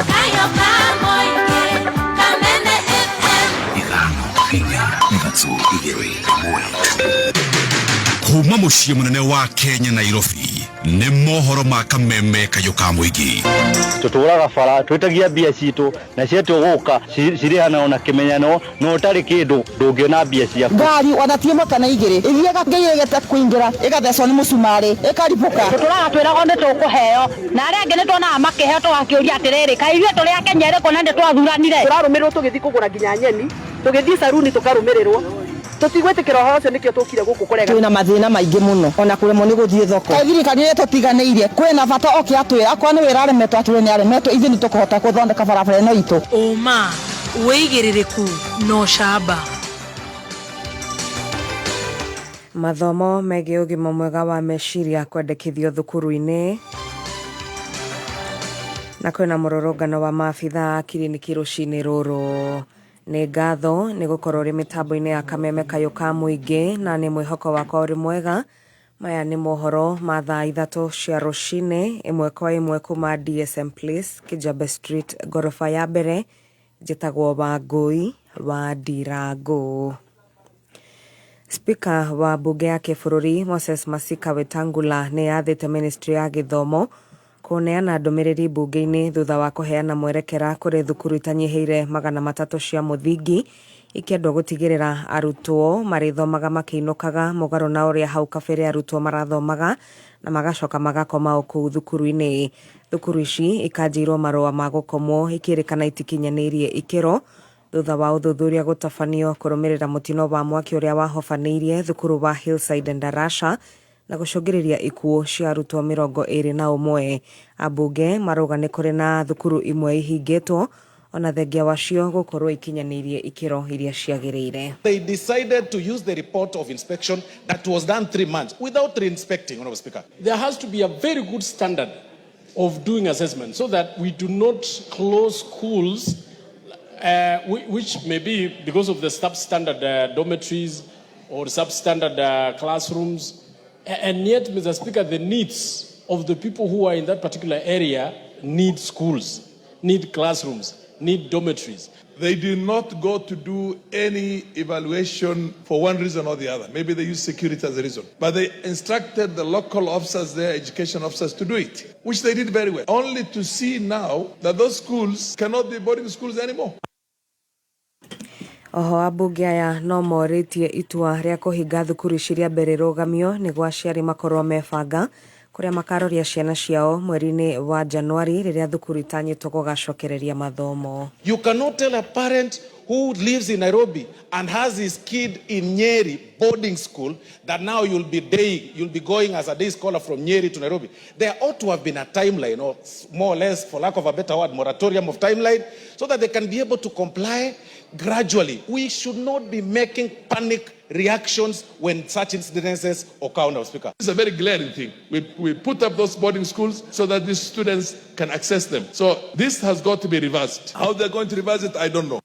Kayo Kamoike, Kameme FM. 5 4 3 1. Kuma muciĩ mũnene wa Kenya, Nairobi, nĩ mohoro ma Kameme kayũ ka mũingĩ. Tuturaga bara twitagia mbia citũ na cietwo gũka cirĩhanao na kĩmenyano, na ũtarĩ kĩndũ ndũngĩona mbia ciaku. Ngari ona ti ĩmwe kana igĩrĩ ithiaga ngĩigĩte kũingĩra, ĩgathecwo nĩ mũcumarĩ, ĩkaribũka. Tũtũraga twĩragwo nĩ tũkũheo, na arĩa angĩ nĩ tuonaga makĩheo, tũgakĩũria atĩrĩrĩ, kaĩ ithuĩ tũrĩ a Kenya ĩrĩkũ na nĩ twathuranire? Tũrarũmĩrĩrwo tũgĩthiĩ kũgũra nginya nyeni, tũgĩthiĩ saruni tũkarũmĩrĩrwo. Tũtigwĩtĩkĩra ũhoro ũcio, nĩkĩo tũkire gũkũ kũrega. Twĩna mathĩna maingĩ mũno, ona kũremwo nĩ gũthiĩ thoko. Kaĩ thirikari nĩ tũtiganĩirie? Kwĩna bata oke atwĩra akorwo nĩ wĩra aremetwo, atwĩre nĩ aremetwo, ithuĩ nĩ tũkũhota gũthondeka barabara ĩno itũ. Ũma, wĩigĩrĩrĩku na ũcamba. Mathomo megiĩ ũgima mwega wa meciria kwendekithio thukuru-inĩ, na kwĩna mũrũrũngano wa maabitha a kiriniki rũcinĩ rũrũ. Nĩ ngatho nĩ gũkorwo ũrĩ mĩtambo-inĩ ya Kameme kayũ ka mũingĩ, na nĩ mwĩhoko wakwa ũrĩ mwega. Maya nĩ mohoro ma thaa 3 cia rũcinĩ, ĩmwe kwa ĩmwe kuma DSM Place, Kijabe Street, ngoroba ya mbere. Njĩtagwo Wangũi wa Ndirangũ. Spika wa mbunge ya kĩbũrũri Moses Masika Wetangula nĩ athĩte ministry ya gĩthomo kũneana ndũmĩrĩri mbunge-inĩ thutha wa kũheana mwerekera kũrĩ thukuru itanyihĩire 300 cia mũthingi ikĩendwo gũtigĩrĩra arutwo marĩthomaga makĩinũkaga mũgarũ na ũrĩa hau kabere arutwo marathomaga na magacoka magakoma o kũu thukuru-inĩ. Thukuru ici ikanjĩirwo marũa ma gũkomwo ikĩrĩkana itikinyanĩirie ikĩro thutha wa ũthuthuria gũtabanio kũrũmĩrĩra mũtino wa mwaki ũrĩa wahobanĩirie thukuru wa Hillside Ndarasha na gũcũngĩrĩria ikuũ cia arutwo 21. Ambunge marauga nĩ kũrĩ na thukuru imwe ihingĩtwo ona thengia wacio gũkorwo ikinyanĩirie ikĩro iria ciagĩrĩire. They decided to use the report of inspection that was done 3 months without re-inspecting, Honorable Speaker. There has to be a very good standard of doing assessment so that we do not close schools which may be because of the substandard dormitories or substandard classrooms. And yet, Mr. Speaker, the needs of the people who are in that particular area need schools, need classrooms, need dormitories. They did not go to do any evaluation for one reason or the other. Maybe they used security as a reason. But they instructed the local officers, their education officers, to do it, which they did very well. Only to see now that those schools cannot be boarding schools anymore. Oho ambunge aya no morĩtie itua rĩa kũhinga thukuru ici rĩa mbere rũgamio nĩguo aciari makorwo mebanga kũrĩa makaroria ciana ciao mweri-inĩ wa Januari rĩrĩa thukuru itanyĩtwo gũgacokereria mathomo. You cannot tell a parent who lives in Nairobi and has his kid in Nyeri boarding school that now you'll be going as a day scholar from Nyeri to Nairobi. There ought to have been a timeline, or more or less, for lack of a better word, moratorium of timeline, so that they can be able to comply gradually. We should not be making panic reactions when such incidences occur, Honorable Speaker. It's a very glaring thing. We put up those boarding schools so that these students can access them. So this has got to be reversed. How they're going to reverse it, I don't know.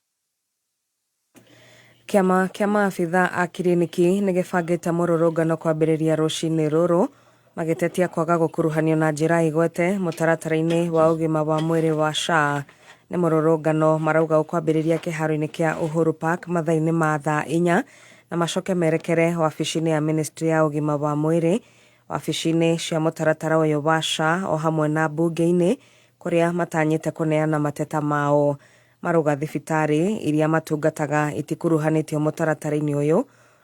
Kĩama kĩa maabitha a kiriniki nĩ gĩbangĩte mũrũrũngano kwambĩrĩria rũcinĩ rũrũ magĩtetia kwaga gũkuruhanio na njĩra igwete mũtaratara-inĩ wa ũgima wa mwĩrĩ wa SHA. Nĩ mũrũrũngano marauga ũkwambĩrĩria kĩharo-inĩ kĩa Uhuru Park mathaa-inĩ ma thaa 4 na macoke merekere wabici-inĩ ya ministry ya ũgima wa mwĩrĩ, wabici-inĩ cia mũtaratara ũyũ wa SHA o hamwe na mbunge-inĩ kũrĩa matanyĩte kũneana mateta mao. Marauga thibitarĩ iria matungataga itikuruhanĩtio mũtaratara-inĩ ũyũ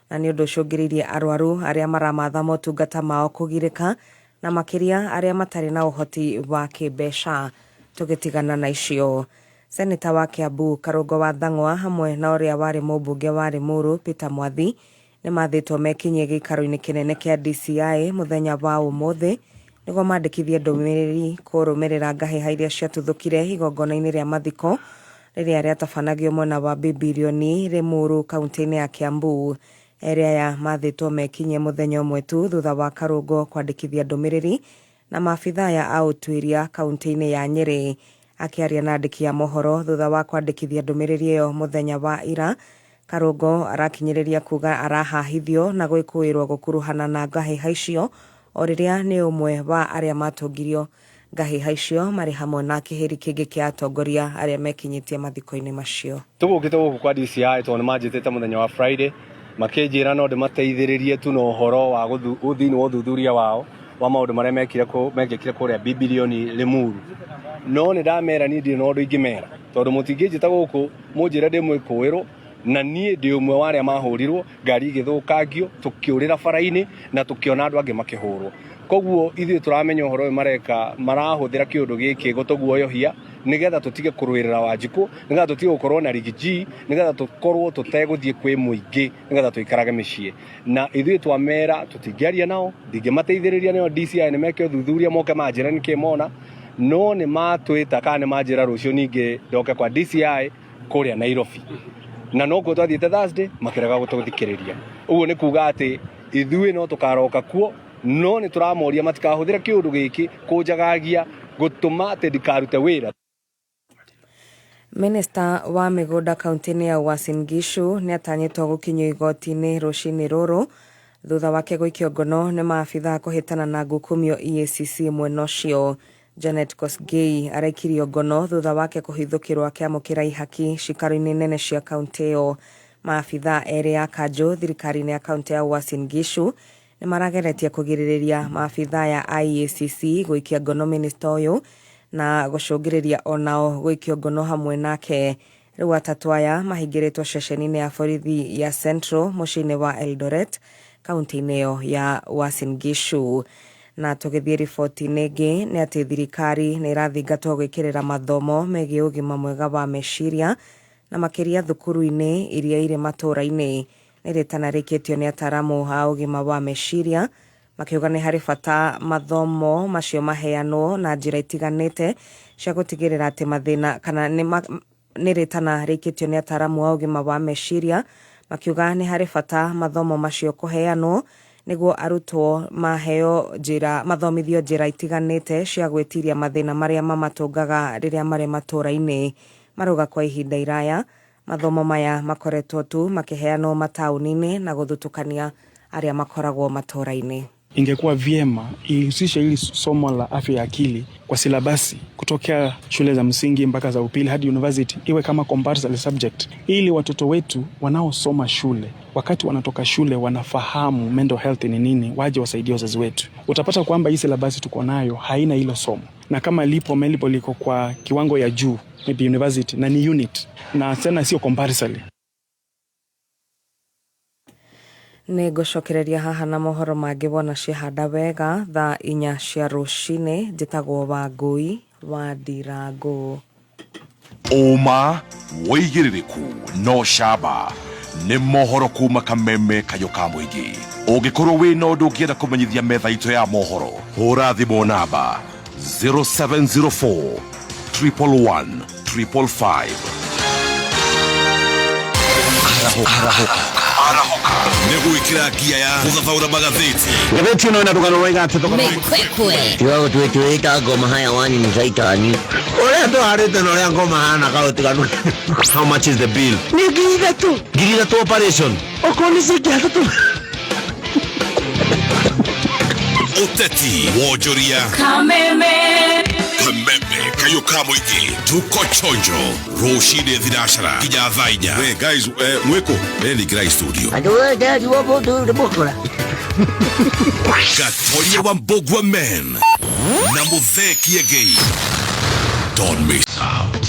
na nĩ ũndũ ũcũngĩrĩirie arwaru arĩa maramatha motungata mao kũgirĩka na makĩria arĩa matarĩ na ũhoti wa kĩmbeca. Tũgĩtigana na icio, Seneta wa Kiambu Karũngo wa Thang'wa hamwe na ũrĩa warĩ mũmbunge wa Limuru Peter Mwathi nĩ mathĩtwo mekinyie gĩikaro-inĩ kĩnene kĩa DCI mũthenya wa ũmũthĩ nĩguo mandĩkithie ndũmĩrĩri kũrũmĩrĩra ngahĩha iria ciatuthũkire igongona-inĩ rĩa mathiko rĩrĩa rĩatabanagio mwena wa Bibilioni Limuru kaunti-inĩ ya Kiambu. Erĩ aya mathĩtwo mekinyie mũthenya ũmwe tu thutha wa Karũngo kwandĩkithia ndũmĩrĩri na maabitha aya a ũtuĩria kaunti-inĩ ya Nyĩrĩ. Akĩaria na andĩki a mohoro thutha wa kwandĩkithia ndũmĩrĩri ĩyo mũthenya wa ira, Karũngo arakinyĩrĩria kuga arahahithio na gwĩkũĩrwo gũkuruhana na ngahĩha icio o rĩrĩa nĩ ũmwe wa arĩa matongirio ngahĩha icio marĩ hamwe na kĩhĩri kĩngĩ kĩa atongoria arĩa mekinyĩtie mathiko-inĩ macio. Tũgũkĩte gũkũ kwa DCI tondũ nĩ manjĩtĩte mũthenya wa Friday, makĩnjĩra no ndĩmateithĩrĩrie tu na ũhoro wa thĩinĩ wa ũthuthuria wao wa maũndũ marĩa mekĩkire kũrĩa Bibilioni Limuru. No nĩ ndamera niĩ ndirĩ na ũndũ ingĩmera tondũ mũtingĩnjĩta gũkũ mũnjĩre ndĩ mwĩkũĩrwo, na niĩ ndĩ ũmwe wa arĩa mahũrirwo ngari igĩthũkangio, tũkĩũrĩra bara-inĩ na tũkĩona andũ angĩ makĩhũrwo. Koguo ithuĩ tũramenya ũhoro ũyũ mareka, marahũthĩra kĩũndũ gĩkĩ gũtũguoyohia nĩgetha tũtige kũrũĩrĩra Wanjikũ, nĩgetha tũtige gũkorwo na Riggy G, nĩgetha tũkorwo tũtegũthiĩ kwĩ mũingĩ, nĩgetha tũikarage mĩciĩ. Na ithuĩ twamera tũtingĩaria nao, ndingĩmateithĩrĩria, nĩo DCI nĩ meke ũthuthuria moke manjĩre nĩkĩ mona, no nĩ matwĩta kana nĩ manjĩra rũciũ ningĩ ndoke kwa DCI kũrĩa Nairobi, na nokuo twathiĩte Thursday makĩrega gũtũthikĩrĩria. Ũguo nĩ kuga atĩ ithuĩ no tũkaroka kuo, no nĩ tũramoria matikahũthĩre kĩũndũ gĩkĩ kũnjagagia gũtũma atĩ ndikarute wĩra. Minista wa mĩgũnda kaunti-inĩ ya Uasin Gishu nĩ atanyĩtwo gũkinyio igoti-inĩ rũcinĩ rũrũ thutha wake gũikio ngono nĩ maabitha kũhĩtana na ngukumio EACC mwena ũcio. Janet Kosgei araikirio ngono thutha wake kũhithũkĩrwo akĩamũkĩra ihaki cikaro-inĩ nene cia kaunti ĩyo. Maabithaa erĩ a kanjũ thirikari-inĩ ya kaunti ya Uasin Gishu nĩ marageretie kũgirĩrĩria maabithaa ya IECC gũikia ngono minista ũyũ na gũcũngĩrĩria onao gũikio ngono hamwe nake. Rĩu atatũ aya mahingĩrĩtwo ceceni-inĩ ya borithi ya Central mũciĩ-inĩ wa Eldoret kaunti-inĩ ĩyo ya Uasin Gishu. Na tũgĩthiĩ riboti-inĩ ĩngĩ nĩ atĩ thirikari nĩ ĩrathingatwo gwĩkĩrĩra mathomo megiĩ ũgima mwega wa meciria na makĩria thukuru-inĩ iria irĩ matũũra-inĩ. Nĩ rĩtana rĩkĩtio nĩ ataramu a ũgima wa meciria makiuga nĩ harĩ bata mathomo macio maheanwo na njĩra itiganĩte cia gũtigĩrĩra atĩ mathĩna kana nĩ rĩtana rĩikĩtio nĩ ataramu a ũgima wa meciria makiuga nĩ harĩ bata mathomo macio kũheanwo nĩguo arutwo maheo njĩra mathomithio njĩra itiganĩte cia gwĩtiria mathĩna marĩa mamatũngaga rĩrĩa marĩ matũũra-inĩ. Marauga kwa ihinda iraya mathomo maya makoretwo tu makĩheanwo mataũni-inĩ na gũthutũkania arĩa makoragwo matũũra-inĩ. Ingekuwa vyema ihusishe hili somo la afya ya akili kwa silabasi kutokea shule za msingi mpaka za upili hadi university, iwe kama compulsory subject, ili watoto wetu wanaosoma shule wakati wanatoka shule wanafahamu mental health ni nini, waje wasaidie wazazi wetu. Utapata kwamba hii silabasi tuko nayo haina hilo somo, na kama lipo melipo liko kwa kiwango ya juu, maybe university, na ni unit na tena sio compulsory. Nĩ ngũcokereria haha na mohoro mangĩ wona ciahanda wega thaa 4 cia rũcinĩ. Njĩtagwo Wangũi wa Ndirangũ. Ũma wĩigĩrĩrĩku no camba nĩ mohoro kuma Kameme Kayũ ka mũingĩ. Ũngĩkorwo wĩna ũndũ ũngĩenda kũmenyithia metha itũ ya mohoro, hũra thimũ namba 0704 111 555. Arahũka nĩ gwĩkĩra ngia ya gũthathaũra magathĩti. Ngathĩti ĩno ĩna rũgano rwaiga atĩ Tiga gũtwĩtwĩta ngoma hayawani ni caitani. Ũrĩa tũharĩte na ũrĩa ngoma hana kaũtiganu. How much is the bill? Nĩ 3,000. 3,000 operation. Okorwo nĩ ciringi 3,000. Ũteti wonjoria Kameme. Kameme Kayũ ka mũingĩ tuko chonjo rũcinĩ thinacara nginya thaa 4. We guys, mwĩkũ ningĩrai studio. Andũ ndariwo mũndũ nĩ mũkora. Gatoria wa Mbogwa men na Muthee Kiengei. Don't miss out.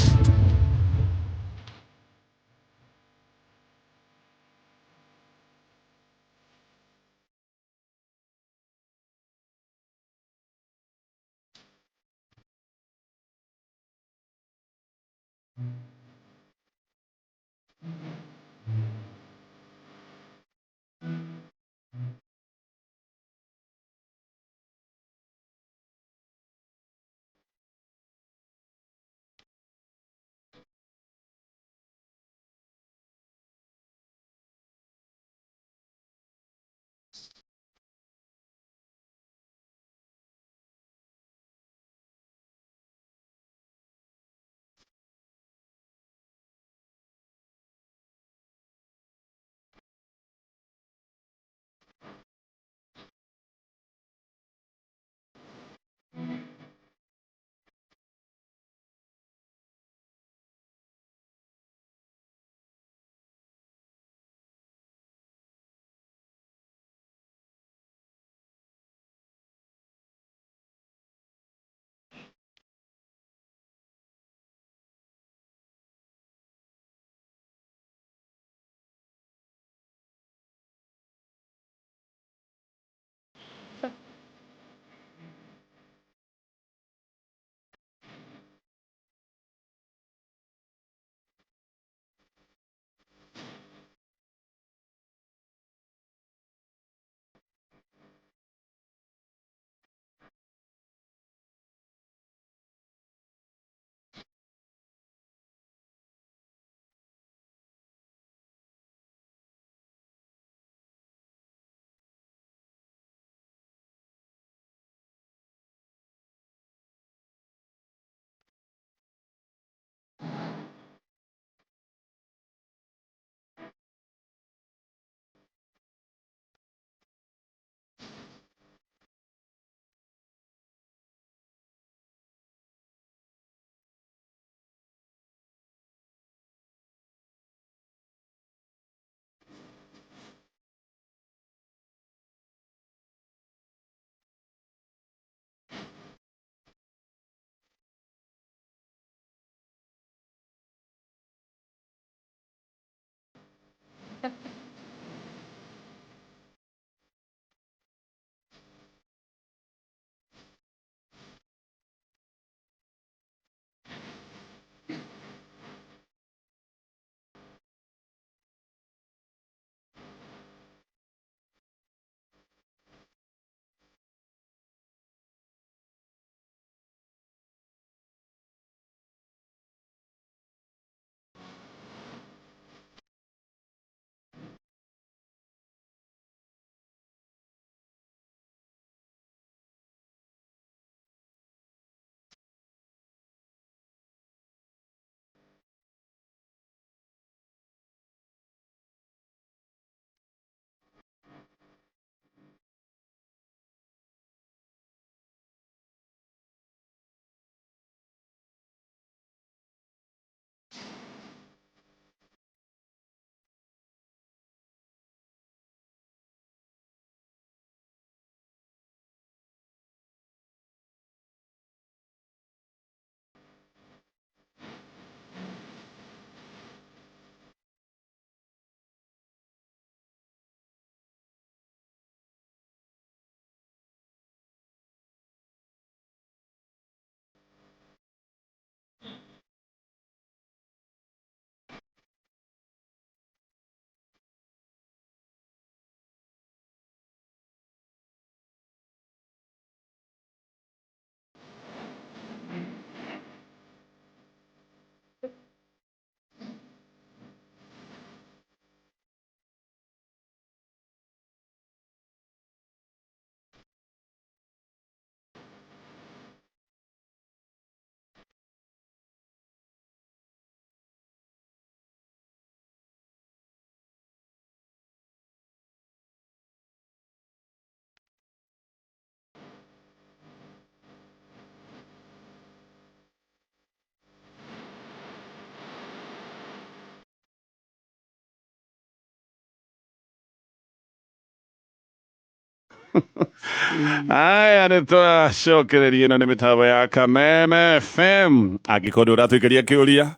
Aya nä twacokereria ä no nä mä tambo ya Kameme FM angä korwo ndå ratå ikä ria kä å ria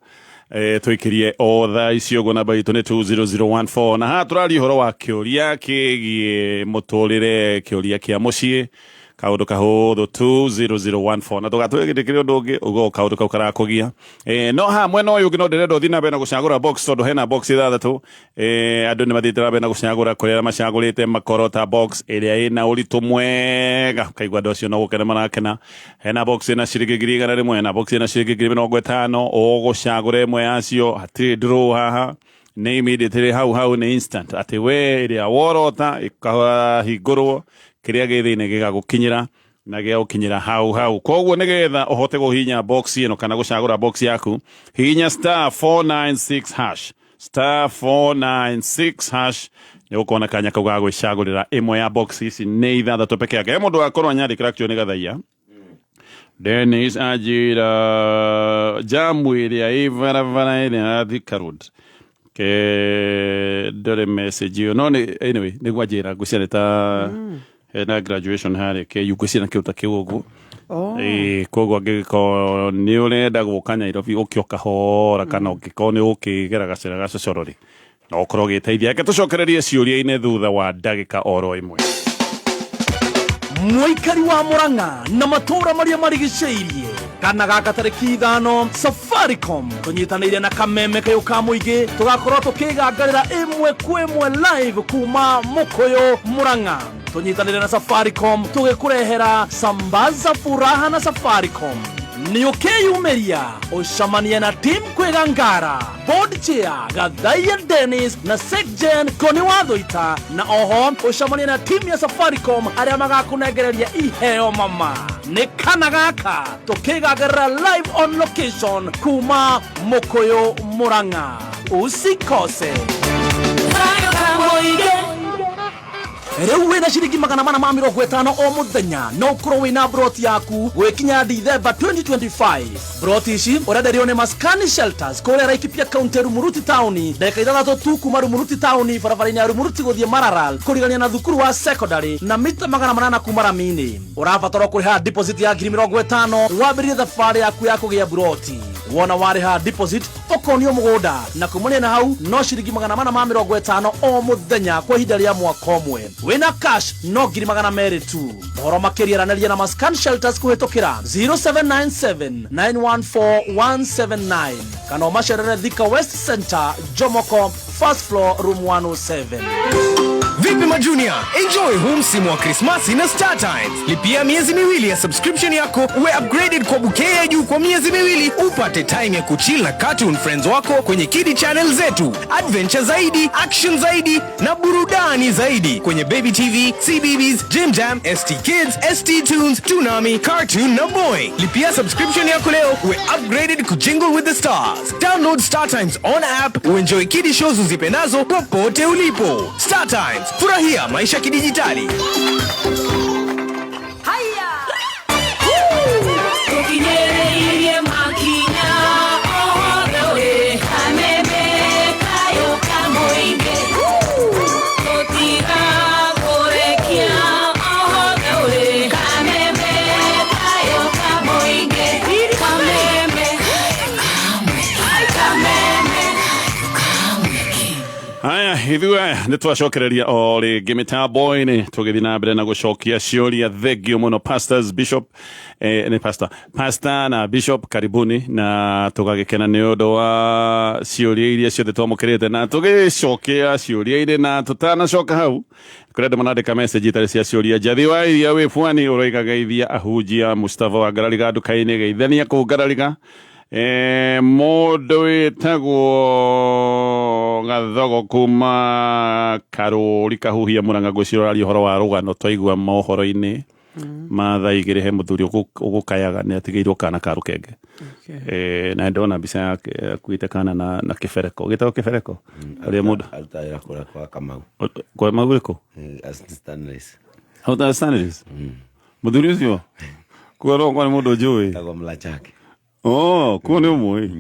tå ikä rie o thaa icio å guo namba itå nä 20014 na haha tå raria å horo wa kä å ria kä giä må tå rä re kä å ria kä a må ciä kaundu kahuthu 20014 na tugatwä kä rä å ndå å ngä ugo kaundu kau karakågia no ha mwena å yå å ngä no ndärenda å thiä na mbere na gå cagå ra box tondå hena box ithathatå andå nä mathiä te na mbere na gå cagå ra kå rä arĩa macagå rä te makorota box ä rä a ä na å ritå mwega kaigua andå acio no gå kena marakena hena box ĩna ciringi 100,000 hena box ĩna ciringi 50,000 ũgũcagũra ĩmwe yacio hatirĩ draw haha nĩ immediately hau hau nĩ instant atĩ we ĩrĩa worota ĩkahingũrwo kĩrĩa gĩ thĩinĩ gĩgagũkinyĩra na gĩagũkinyĩra hau hau koguo nĩgetha ũhote kũhihinya box ĩno kana gũcagũra box yaku hihinya star 496 hash star 496 hash nĩ ũkona kanya kau ga gwĩcagũrĩra ĩmwe ya box ici nĩ ithathatũ peke yake he mũndũ wakorwo anyandĩkĩra kĩo nĩ gathaia Dennis anjĩra jamu ĩrĩa ĩ barabara ĩrĩa ya Thika Road ke ndore message ĩyo no nĩ anyway nĩguo anjĩra ngwĩciria nĩ ta hena graduation harĩa KU ngwĩciria na kĩndũ ta kĩu ũguo. Oh. Ĩĩ koguo angĩgĩkorwo nĩ ũrenda gũka Nairobi ũke o kahora kana ũngĩkorwo nĩ ũkĩgera gacĩra gacocoro rĩ no ũkorwo ũgĩteithia. Reke tũcokererie ciũria-inĩ thutha wa ndagĩka oro ĩmwe. Mũikari wa Murang'a na matũũra marĩa marigicĩirie kana gaka tarĩki 5 Safaricom tũnyitanĩire na Kameme kayũ ka mũingĩ tũgakorwo tũkĩgangarĩra ĩmwe kwa ĩmwe live kuma Mũkũyũ Murang'a tũnyitanĩire na Safaricom tũgĩkũrehera sambaza furaha na Safaricom nĩ ũkĩyumĩria ũcemanie na team kwĩgangara board chair Gathaia Dennis na Sekjen Koni wa Thũita na oho ũcemanie na team ya Safaricom arĩa magakũnengereria iheo mama nĩ kana gaka tũkĩgangarĩra live on location kuma Mũkũyũ Murang'a usikose. Rĩu wĩna ciringi 450 o mũthenya no ũkorwo wĩna broti yaku gwĩkinya Dithemba 2025. Broti ici ũrenderio nĩ Maskani Shelters kũrĩa Laikipia County Rumuruti taũni ndagĩka 6 tu kuma Rumuruti taũni barabara-inĩ ya Rumuruti gũthiĩ Maralal kũrigania na thukuru wa secondary na mita 800 kuma rami-inĩ. Ũrabatarwo kũrĩha deposit ya 50,000 wambĩrĩrie thabarĩ yaku ya kũgĩa broti. Wona warĩha deposit ũkonio mũgũnda na kumania na hau no ciringi 450 o mũthenya kwa ihinda rĩa mwaka ũmwe. Wĩna cash no 200,000 tu. Ũhoro makĩria aranĩria na Mascan Shelters kũhĩtũkĩra 0797 914 179 kana ũmacerere Thika West Center, Jomoko, first floor, room 107. Vipi majunia, enjoy huu msimu wa Krismasi na Star Times. Lipia miezi miwili ya subscription yako uwe upgraded kwa bouquet ya juu kwa miezi miwili, upate time ya kuchill na cartoon friends wako kwenye kidi channel zetu, adventure zaidi, action zaidi na burudani zaidi kwenye Baby TV, CBeebies, Jim Jam, ST Kids, ST Tunes, Toonami, Cartoon na Boy. Lipia subscription yako leo uwe upgraded kujingle with the stars. Download Star Times on app uenjoy kidi shows uzipendazo popote ulipo. Star Times, furahia maisha kidijitali. Tukinyerere makinya othe kameme kayo kamoinge tutiga kurekia othe kameme kayo kamoinge kameme kameme. Haya, ithuĩ nĩ twacokereria o rĩngĩ mĩtambo-inĩ tũgĩthiĩ na mbere na gũcokia ciũria. Thengio mũno pastors, bishop, nĩ pastor na bishop, karibuni, na tũgagĩkena nĩ ũndũ wa ciũria iria ciothe twamũkĩrĩte na tũgĩcokia ciũria-inĩ. Na tũtanacoka hau, kũrĩ andũ marandĩka message itarĩ cia ciũria. Njathi wa iria wĩ bwani ũroiga geithia ahunjia Mustafa wa Ngarariga nduka-inĩ, geithania kũu Ngarariga. Mũndũ wĩtagwo Gathogo kuma Karũri Kahuhia Mũrang'a ngwĩciria ũraria ũhoro wa rũgano twaigua mohoro-inĩ ma thaa igĩrĩ, he mũthuri ũgũkayaga nĩ atigĩirwo kana ka rũkenge. Na ndona mbica yake akuĩte kana na kĩbereko, gĩtagwo kĩbereko ũrĩa mũndũ aruta wĩra kũrĩa kwa Kamau. Kwa Kamau ũrĩkũ? Stanleys. Arutaga Stanleys mũthuri ũcio kuo nĩ mũndũ njũĩ. Etagwo Mlachake. Oh, kuo nĩ ũmũĩ.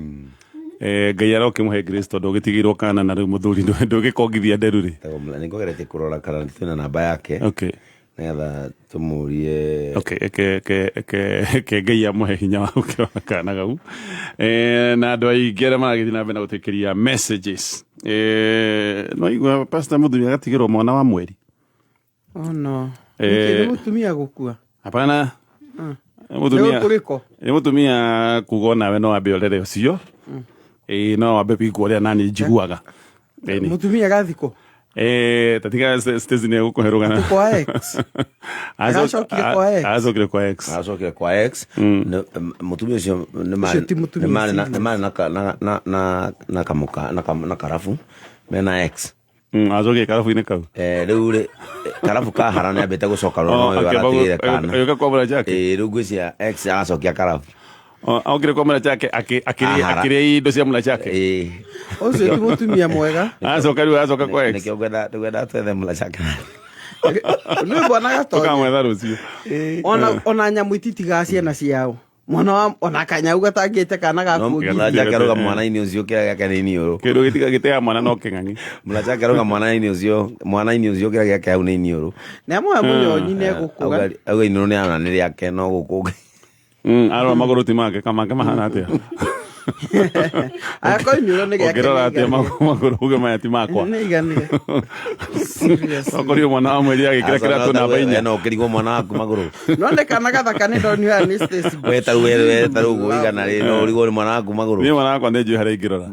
Ngai arokĩmũhe grace tondũ ũgĩtigĩirwo kana na rĩu mũthuri ndũgĩkongithia nderu rĩ. Etagwo Mla, nĩngũgeretie kũrora kana twĩna namba yake. Okay. Nĩgetha tũmũrie. Okay, eke Ngai amũhe hinya wa gũkĩrora kana kau. Na andũ aingĩ arĩa maragĩthiĩ na mbere na gũtĩkĩria messages. No igua pastor mũthuri agatigĩrwo mwana wa mweri. Oh no. Nĩ mũtumia gũkua. Hapana. Mũtumia. Nĩ mũtumia kuga onawe no ambe ũrere ũcio. No ambe wigua ũrĩa nani njiguaga. Mũtumia gathikwo. Tatiga Stacy nĩ egũkũhe rũgano. Kwa ex. Aracokire kwa ex. Aracokire kwa ex. Aracokire kwa ex. Mũtumia ũcio nĩ marĩ na kamũka na karabu mena ex. Acokire karabu-inĩ kau. Rĩu rĩ karabu kahara nĩ ambĩte gũcoka rũno ũyũ aratigĩire kana. Agĩũka kwa mũrachake. Rĩu ngwĩciria ex aracokia karabu. Okire kwa mũrachake akĩrĩa indo cia mũrachake. Ũcio ti mũtumia mwega. Acoka rĩu acoka kwa ex. Nĩkĩo ngwenda twethe mũrachake. Nĩ bwana Gatonya. Tũkamwetha rũciũ. Ona nyamũ ititigaga ciana ciao. Mwana wa ona kanyau gatangĩte kana gakuongi. Mũrachake arauga mwana-inĩ ũcio kĩrĩa gĩake nĩ iniũrũ. Kĩndũ gĩtiga gĩteaga mwana no kĩng'ang'i. Mũrachake arauga mwana-inĩ ũcio kĩrĩa gĩake hau nĩ iniũrũ. Nĩ amũhe mũnyonyi nĩ egũkũra. Auga iniũrũ nĩ arona nĩ rĩake no gũkũ. Arora magũrũ ti make kamake mahana atĩa. Akorwo iniũrũ nĩ gĩake. Ũngĩrora atĩa magũrũ uge maya ti makwa. Nĩ iganire. Okorwo mwana wa mweri agĩkĩra kĩratũ namba inya. No ũkĩrigwo mwana waku magũrũ. No nĩ kana gathaka nĩ ndonio ya nĩ Stacy. We ta rĩu we ta rĩu ũguo igana rĩ no ũrigwo nĩ mwana waku magũrũ. Niĩ mwana wakwa nĩ njũĩ harĩa ingĩrora.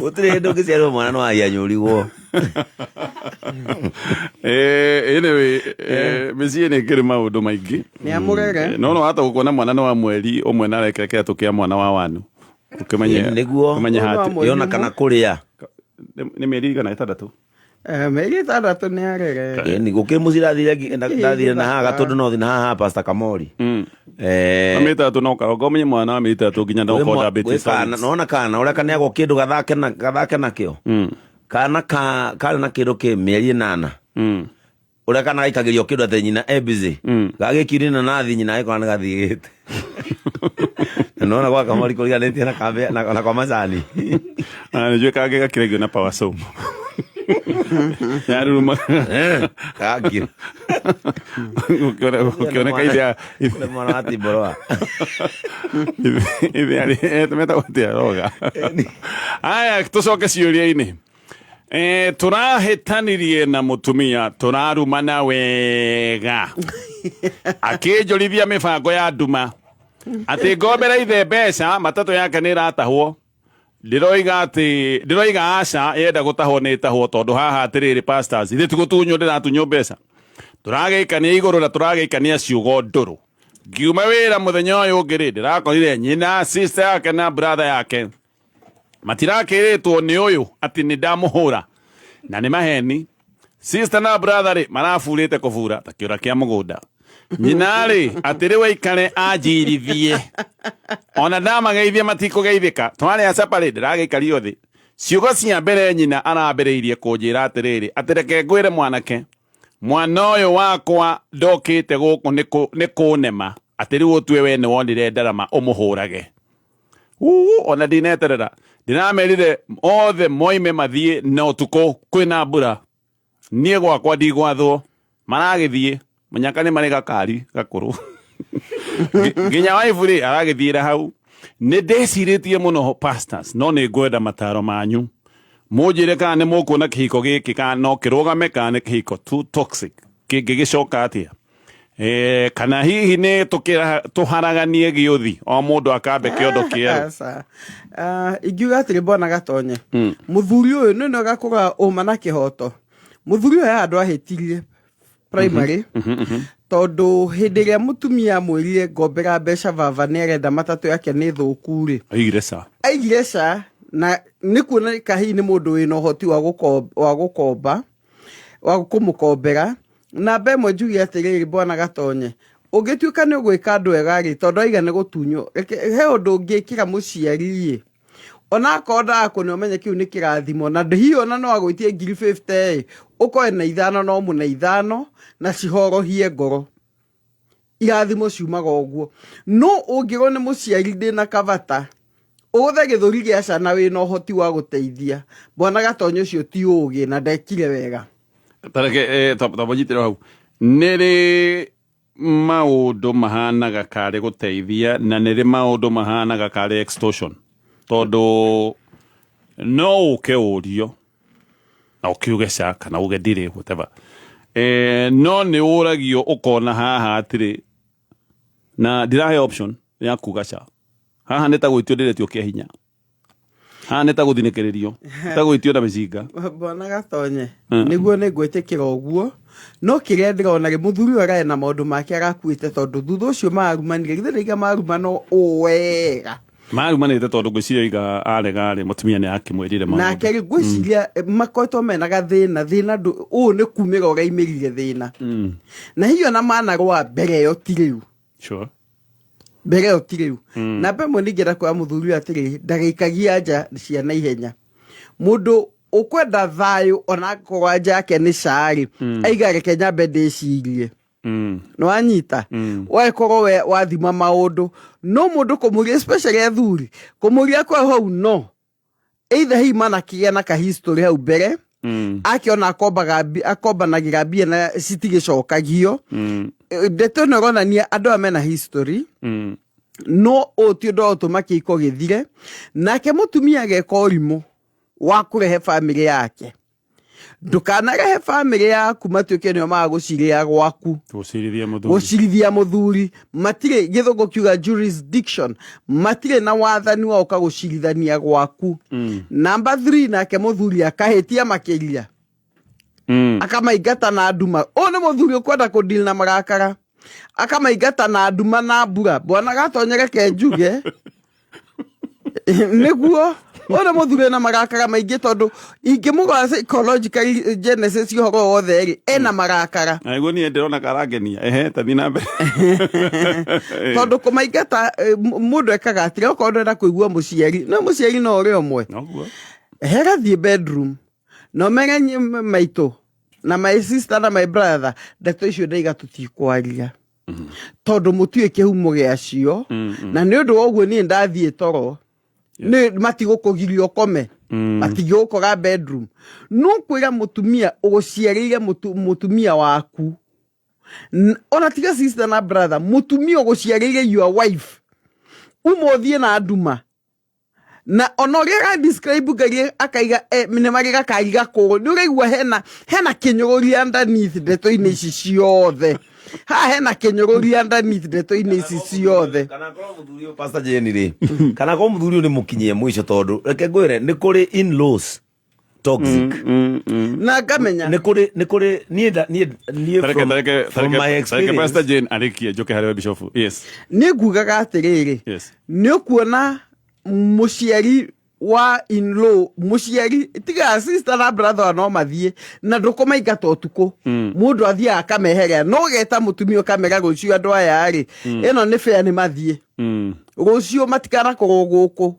Gũtirĩ hĩndĩ ũngĩciarwo mwana no ahianyũ ũrigwo. Anyway, mĩciĩ nĩ ĩkĩrĩ maũndũ maingĩ. Nĩ amũrere. No hata gũkuona mwana nĩ wa mweri ũmwe na arekĩra kĩratũ kĩa mwana wa wanu. Ũkĩmenye nĩguo ũkĩmenye hati. Yona kana kũrĩa. Nĩ mĩeri igana ĩtandatũ. Mĩeri ĩtandatũ nĩ arere. Nĩ gũkĩrĩ mũciĩ ndathire na haha Gatũndũ no thiĩ na haha Pastor Kamori. Mĩeri ĩtandatũ no karonga ũmenye mwana wa mĩeri ĩtandatũ nginya no ũkorwo ndambĩtie. Nona kana ũrĩa kaneagwo kĩndũ gathake nakĩo. Kana karĩ na kĩndũ kĩ mĩeri ĩnana. Ũrĩa kana gaikagĩrio kĩndũ atĩ nyina e busy. Gagĩkirie na nathi nyina agĩkora nĩ gathiĩte. Na nona gwa Kamori kũriganĩtie na kambe na kwa macani. Nĩ njũĩ kangĩ gakĩrengio na power soap. Yaruruma. Kagira. Ũkĩoneka ithe Kũrĩ mwana wa Timboroa. Ithe arĩ metagwo atĩa roga. Aya tũcoke ciũria-inĩ. Eh, tũrahĩtanirie na mũtumia tũrarumana wega akĩnjũrithia mĩbango ya nduma atĩ ngombera ithe mbeca matatũ yake nĩ ĩratahwo ndĩroiga atĩ ndĩroiga aca yenda gũtahwo nĩ ĩtahwo tondũ haha atĩrĩrĩ pastors ithe tigũtunywo ndĩratunywo mbeca tũragĩikania igũrũ na tũragĩikania ciugo ndũrũ ngiuma wĩra mũthenya ũyũ ũngĩ rĩ ndĩrakorire nyina sister yake na brother yake matirakĩrĩtwo nĩ ũyũ atĩ nĩ ndamũhũra na nĩ maheni sister na brother rĩ maraburĩte kũbura ta kĩũra kĩa mũgũnda nyina rĩ atĩ rĩu aikare anjirithie ona ndamageithia matikũgeithĩka twarĩa capa rĩ ndĩragĩikario thĩ ciugo cia mbere nyina arambĩrĩirie kũnjĩra atĩrĩrĩ atĩ reke ngwĩre mwanake mwana ũyũ wakwa ndokĩte gũkũ nĩ kũnema atĩ rĩu ũtue we nĩ wonire ndarama ũmũhũrage uu ona ndineterera ndĩramerire othe moime mathiĩ na ũtukũ kwĩna mbura niĩ gwakwa ndigwathwo maragĩthiĩ mũnyaka nĩ marĩ gakari gakũrũ nginya waibu rĩ aragĩthiĩra hau nĩ ndĩcirĩtie mũno pastors no nĩ ngwenda mataro manyu mũnjĩre kana nĩ mũkuona kĩhiko gĩkĩ kana no kĩrũgame kana nĩ kĩhiko too toxic kĩngĩgĩcoka atĩa Eh, kana hihi nĩ tũharaganie gĩũthi o mũndũ akambe kĩondo kĩerũ Aca. Ah, ingiuga atĩrĩ bwana gatonye mũthuri ũyũ nĩ no gakũga ũma na kĩhoto mũthuri ũyũ he handũ ahĩtirie primary tondũ hĩndĩ ĩrĩa mũtumia amwĩrire ngombera mbeca baba nĩ arenda matatũ yake nĩ thũku rĩ aigire ca aigire ca na nĩ kuoneka hihi nĩ mũndũ wĩna ũhoti wa gũkomba wa kũmũkombera namba ĩmwe njuge atĩrĩrĩ bwana gatonye ũngĩtuĩka nĩ ũgwĩka andũ ega rĩ tondũ aiga nĩ gũtunywo he ũndũ ũngĩkĩra mũciari rĩ onakorwo ndagakũne ũmenye kĩu nĩ kĩrathimo na hihi ona no agwĩtie ngiri 50 ĩ ũkoe na ithano no mũna ithano na cihorohie ngoro irathimo ciumaga ũguo no ũngĩrwo nĩ mũciari ndĩna kabata ũgũthe gĩthũri gĩa cana wĩna ũhoti wa gũteithia bwana gatonye ũcio ti ũgĩ na ndekire wega tareke tambanyitĩrwo hau nĩ rĩ maũndũ mahanaga karĩ gũteithia na nĩ rĩ maũndũ mahanaga karĩ extortion tondũ no ũke ũrio na ũkiuge ca kana uge ndirĩ whatever eh, no nĩ ũragio ũkona haha atĩrĩ na ndirahe option ya kuga ca haha nĩ ta gwĩtio ndĩretio kĩa hinya haha nĩ ta gũthinĩkĩrĩrio ta gwĩtio na mĩcinga bwana gatonye nĩguo nĩ ngwĩtĩkĩra ũguo no kĩrĩa ndĩrona rĩ mũthuri ũyũ ararĩ na maũndũ make arakuĩte tondũ thutha ũcio marumanire githĩ ndaiga marumano ũ wega marumanĩte tondũ ngwĩciria iga arega rĩ mũtumia nĩ akĩmwĩrire maũndũ nake rĩ ngwĩciria makoretwo mena gathĩna thĩna ũũ nĩ kumĩra ũraimĩrire thĩna na hihi ona manarũa mbere ĩyo ti rĩu sure mbere ĩyo ti rĩu namba ĩmwe ningĩenda kwĩra mũthuri ũyũ atĩrĩ ndagĩikagia nja ciana ihenya mũndũ ũkwenda thayũ ona akorwo nja yake nĩ caarĩ aiga reke nyambe ndĩcirie nĩwanyita wakorwo we wathima maũndũ no mũndũ kũmũria especially athuri kũmũria kwa hau no either hihi manakĩgĩa na kahistory hau mbere akĩona akombanagĩra mbia na citigĩcokagio ndeto ĩno ĩronania andũ aya mena history no ũyũ ti ũndũ wa gũtũma kĩhiko gĩthire nake mũtumia ageka ũrimũ wa kũrehe bamĩrĩ yake ndũkanarehe bamĩrĩ yaku matuĩke nĩo magũcirĩa gwaku gũcirithia mũthuri gũcirithia mũthuri matirĩ gĩthũngũ kiuga jurisdiction matirĩ na wathani wa ũka gũcirithania gwaku namba 3 nake mũthuri akahĩtia makĩria akamaingata na nduma ũyũ nĩ mũthuri ũkwenda kũdeal na marakara akamaingata na nduma na mbura bwana gatonye reke njuge nĩguo ũyũ nĩ mũthuri wĩna marakara maingĩ tondũ ingĩmũgora psychological genesis ũhoro wothe rĩ ena marakara niguo niĩ ndĩrona karangenia ehe tathiĩ na mbere tondũ kũmaingata mũndũ ekaga atĩrĩ okorwo ndũrenda kũigua mũciari no mũciari no ũrĩ ũmwe noguo hera thiĩ bedroom na ũmere maitũ na my sister na my brother ndeto icio ndaiga tũtikwaria tondũ mũtiũĩ kĩhumo gĩacio na nĩ ũndũ wa ũguo niĩ ndathiĩ toro Nĩ matigũkũgiria ũkome, matingĩgũkora bedroom, no kwĩra mũtumia ũgũciarĩire mũtumia waku, ona tiga sister na brother, mũtumia ũgũciarĩire, your wife, uma ũthiĩ na nduma, na ona ũrĩa ara describe ngari akaiga nĩ marĩ gakari gakũrũ, nĩ ũraigua hena kĩnyũrũri underneath ndeto-inĩ ici ciothe. Haha hena kĩnyũrũri underneath ndeto-inĩ ici ciothe. Kana korwo mũthuri ũyũ, Pastor Jane rĩ, kana korwo mũthuri ũyũ nĩ mũkinyie mũico, tondũ reke ngwĩre nĩ kũrĩ in-laws toxic. Na ngamenya Nĩ kũrĩ niĩ Tareke tareke from my tareke tareke experience. Pastor Jane arĩkie, njoke harĩ we Bishop. Yes. Nĩ ngugaga atĩrĩrĩ, nĩ ũkuona mũciari wa in-law, mũciari tiga sister na brother, no mathiĩ na ndũkũmaingata ũtukũ. Mũndũ athiaga akameheria, no geta mũtumia ũkamera rũciũ andũ aya rĩ, ĩno nĩ fair, nĩ mathiĩ rũciũ, matikanakorwo gũkũ.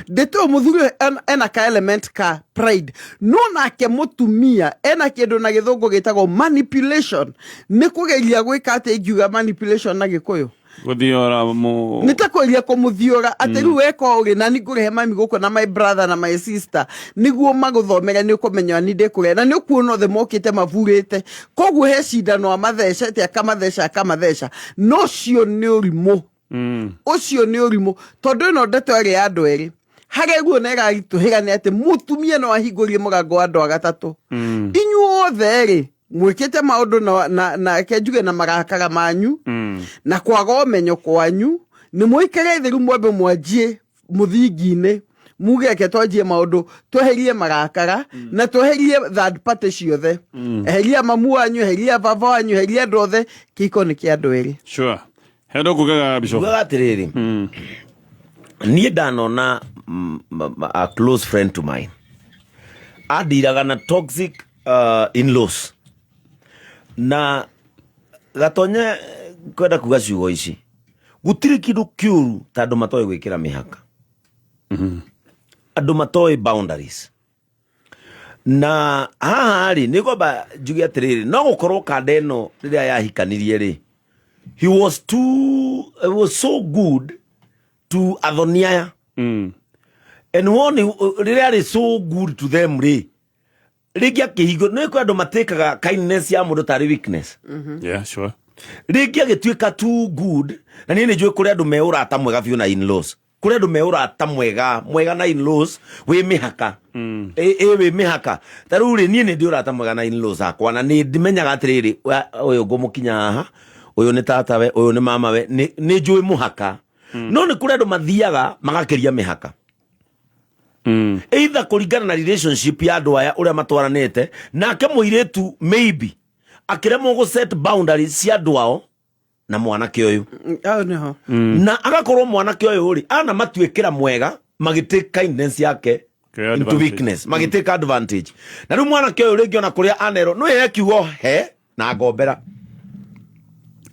Ndĩtũ mũthuri ũyũ ena ka element ka pride, no nake mũtumia ena kĩndũ na gĩthũngũ gĩtagwo manipulation. Nĩ kũgeria gwĩka atĩ, ingiuga manipulation na Gĩkũyũ? Gũthiora mu. Nĩ ta kũgeria kũmũthiũra atĩ rĩu weka ũrĩ na ningũrehe mami gũkũ na my brother na my sister nĩguo magũthomere, nĩ ũkũmenya ni ndĩkũrehe, na nĩ ũkuona othe mokĩte maburĩte, koguo he cindano amathecete, akamatheca, akamatheca. No ũcio nĩ ũrimũ. Ũcio nĩ ũrimũ, tondũ ĩno ndeto ĩrĩ ya andũ erĩ. Harĩa guo na ĩraritũhĩra nĩ atĩ mũtumia no ahingũrie mũrango wa andũ a gatatũ. Inyuothe rĩ, mwĩkĩte maũndũ na reke njuge na marakara manyu na kwaga ũmenyo kwanyu. Nĩ mũikare thĩ rĩu, mwambe mwanjie mũthingi-inĩ, muge reke twanjie maũndũ, tweherie marakara na tweherie third party ciothe. Eheria mamu wanyu, eheria baba wanyu, eheria andũ othe. Kĩhiko nĩ kĩa andũ erĩ. Sure, he ũndũ kugaga, Bishop? Ngugaga atĩrĩrĩ, niĩ ndanona a close friend to mine andiraga na toxic in-laws, na gatonye kwenda kuga ciugo ici, gũtirĩ kĩndũ kĩũru ta andũ matoĩ gwĩkĩra mĩhaka, andũ matoĩ boundaries. Na haha rĩ, nĩ ngwamba njuge atĩrĩrĩ, no gũkorwo kanda ĩno rĩrĩa yahikanirie rĩ, he was so good to athoni aya, and one rĩrĩa arĩ so good to them rĩ, rĩngĩ akĩhingo nĩ kwĩ andũ matĩkaga kindness ya mũndũ tarĩ weakness. Yeah, sure. Rĩngĩ agĩtuĩka too good. Na niĩ nĩ njũĩ kũrĩ andũ me ũrata mwega biũ na in-laws, kũrĩ andũ me ũrata mwega mwega na in-laws wĩ mĩhaka, ĩ wĩ mĩhaka. Ta rĩu rĩ, niĩ nĩ ndĩ ũrata mwega na in-laws akwa, na nĩ ndimenyaga atĩrĩrĩ, ũyũ ngũmũkinya haha, ũyũ nĩ tatawe, ũyũ nĩ mamawe, nĩ njũĩ mũhaka. No nĩ kũrĩ andũ mathiaga magakĩria mĩhaka, either kũringana na relationship ya andũ aya ũrĩa matwaranĩte nake mũirĩtu, maybe akĩremwo gũ set boundaries cia andũ ao na mwanake ũyũ. Hau nĩho. Na agakorwo mwanake ũyũ rĩ, ana matuĩkĩra mwega, magĩtake kindness yake Kĩoya into advantage. weakness, magĩtake advantage. Na rĩu mwanake ũyũ rĩngĩ ona kũrĩa anerwo no he kiugo he na ngombera,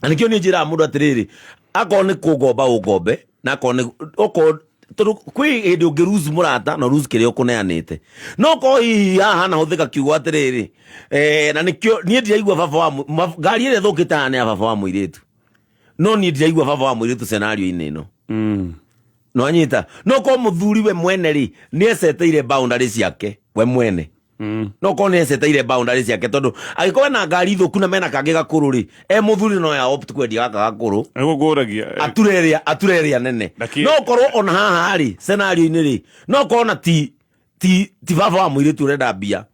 na nĩkĩo niĩ njĩraga mũndũ atĩrĩrĩ, akorwo nĩ kũngomba ũngombe, na akorwo nĩ okorwo tondũ kwĩ hĩndĩ ũngĩ lose mũrata na lose kĩrĩa ũkũneanĩte, no korwo hihi haha hanahũthĩka kiugo atĩrĩrĩ, na nĩkĩo niĩ ndiraigua baba wa ngari ĩrĩa ĩthũkĩte haha nĩ ya baba wa mũirĩtu, no niĩ ndiraigua baba wa mũirĩtu scenario-inĩ ĩno. No anyita no korwo mũthuri we mwene rĩ, nĩ eceteire boundary ciake we mwene, no korwo nĩ eceteire boundary ciake, tondũ angĩkorwo ena ngari thũku na mena kangĩ gakũrũ rĩ, e mũthuri no ya opt kwendia gaka gakũrũ. Nĩgũkũragia. Ature ĩrĩa nene. No korwo ona haha rĩ, scenario-inĩ rĩ, no korwo na ti baba wa mũirĩtu ũrenda mbia.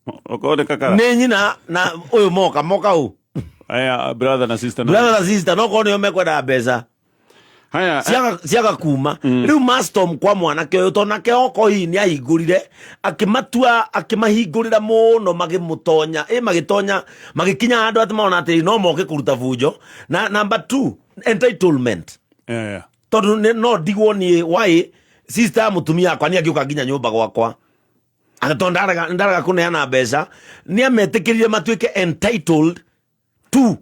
Okorwo nĩ kakara. Nĩ nyina na ũyũ moka moka ũ. Aya brother na sister na brother na sister, no korwo nĩo mekwenda mbeca. Haya. Ciaga kuma rĩu mastom kwa mwanake ũyũ, tondũ nake oko hihi nĩ ahingũrire, akĩmatua, akĩmahingũrĩra mũno, magĩmũtonya, ĩ magĩtonya, magĩkinya handũ atĩ maona atĩ no moke kũruta bunjo. Na number two, entitlement. Tondũ no ndigwo niĩ why sister ya mũtumia wakwa nĩ angĩũka nginya nyũmba gwakwa, atĩ tondũ ndarega kũneana mbeca, nĩ ametĩkĩrire matuĩke entitled to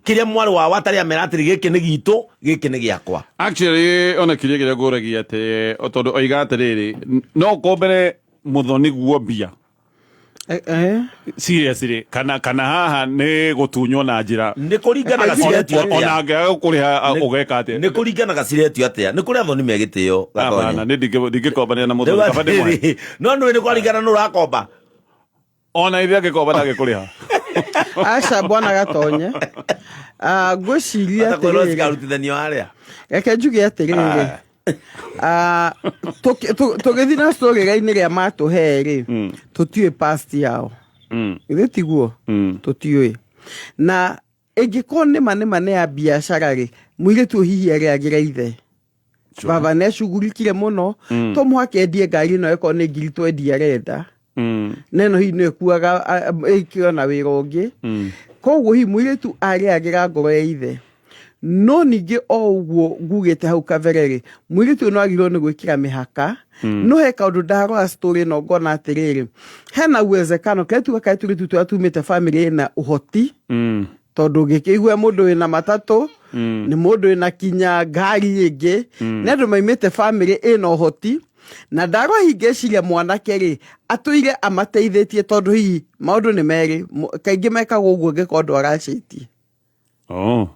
kĩrĩa mwarĩ wao atarĩ amera atĩrĩ, gĩkĩ nĩ gitũ, gĩkĩ nĩ gĩakwa. Actually, ona kĩrĩa kĩrĩa ngũragia atĩ o tondũ oiga atĩrĩrĩ, no kombere mũthoni guo mbia. Seriously, kana haha nĩ gũtunywo na njĩra Nĩ kũringanaga ciretio atĩa. Ona angĩaga gũkũrĩha ũgeka atĩa? Nĩ kũringanaga ciretio atĩa. Nĩ kũrĩ athoni me gĩtĩo, Gatonye. Hapana, nĩ ndingĩkombanĩra na mũthoni, Rĩu kaba ndĩmũhe. atĩrĩrĩ, no nĩ nĩ kwaringana nũ ũrakomba. Ona ithe angĩkomba ndangĩkũrĩha. Aca, bwana Gatonye. Ah, ngwĩciria Atakwĩrwo atĩrĩrĩ, cikarutithanio harĩa. Reke njuge atĩrĩrĩ, Ah, tũgĩthiĩ na storyline ĩrĩa matũhe rĩ, tũtiũĩ past yao. Githĩ tiguo? Tũtiũĩ. Na ĩngĩkorwo nĩma nĩma nĩ ya biacara rĩ, mũirĩtu ũyũ hihi arĩagĩra ithe. Baba nĩ acugurikire mũno. To mũhaka endie ngari ĩno ĩkorwo nĩ ngiri twendi arenda. Na ĩno hihi nĩ ĩkuaga ĩkĩo na wĩra ũngĩ. Koguo hihi mũirĩtu arĩagĩra ngoro ya ithe. No ningĩ o ũguo ngugĩte hau kabere rĩ, mũirĩtu ũyũ no agĩrĩirwo nĩ gwĩkĩra mĩhaka. No he kaũndũ ndarora story ĩno ngona atĩrĩrĩ, hena uwezekano kĩrĩa tugaga tũirĩtu tũrĩa tumĩte family ĩna ũhoti, tondũ ũngĩkĩigua mũndũ wĩna matatũ, nĩ mũndũ wĩna kinya ngari ĩngĩ, nĩ andũ maimĩte family ĩna ũhoti. Na ndarora hihi ngeciria mwanake rĩ, atũire amateithĩtie, tondũ hihi maũndũ nĩ merĩ, kaingĩ mekagwo ũguo angĩkorwo andũ aracĩtie. Oh.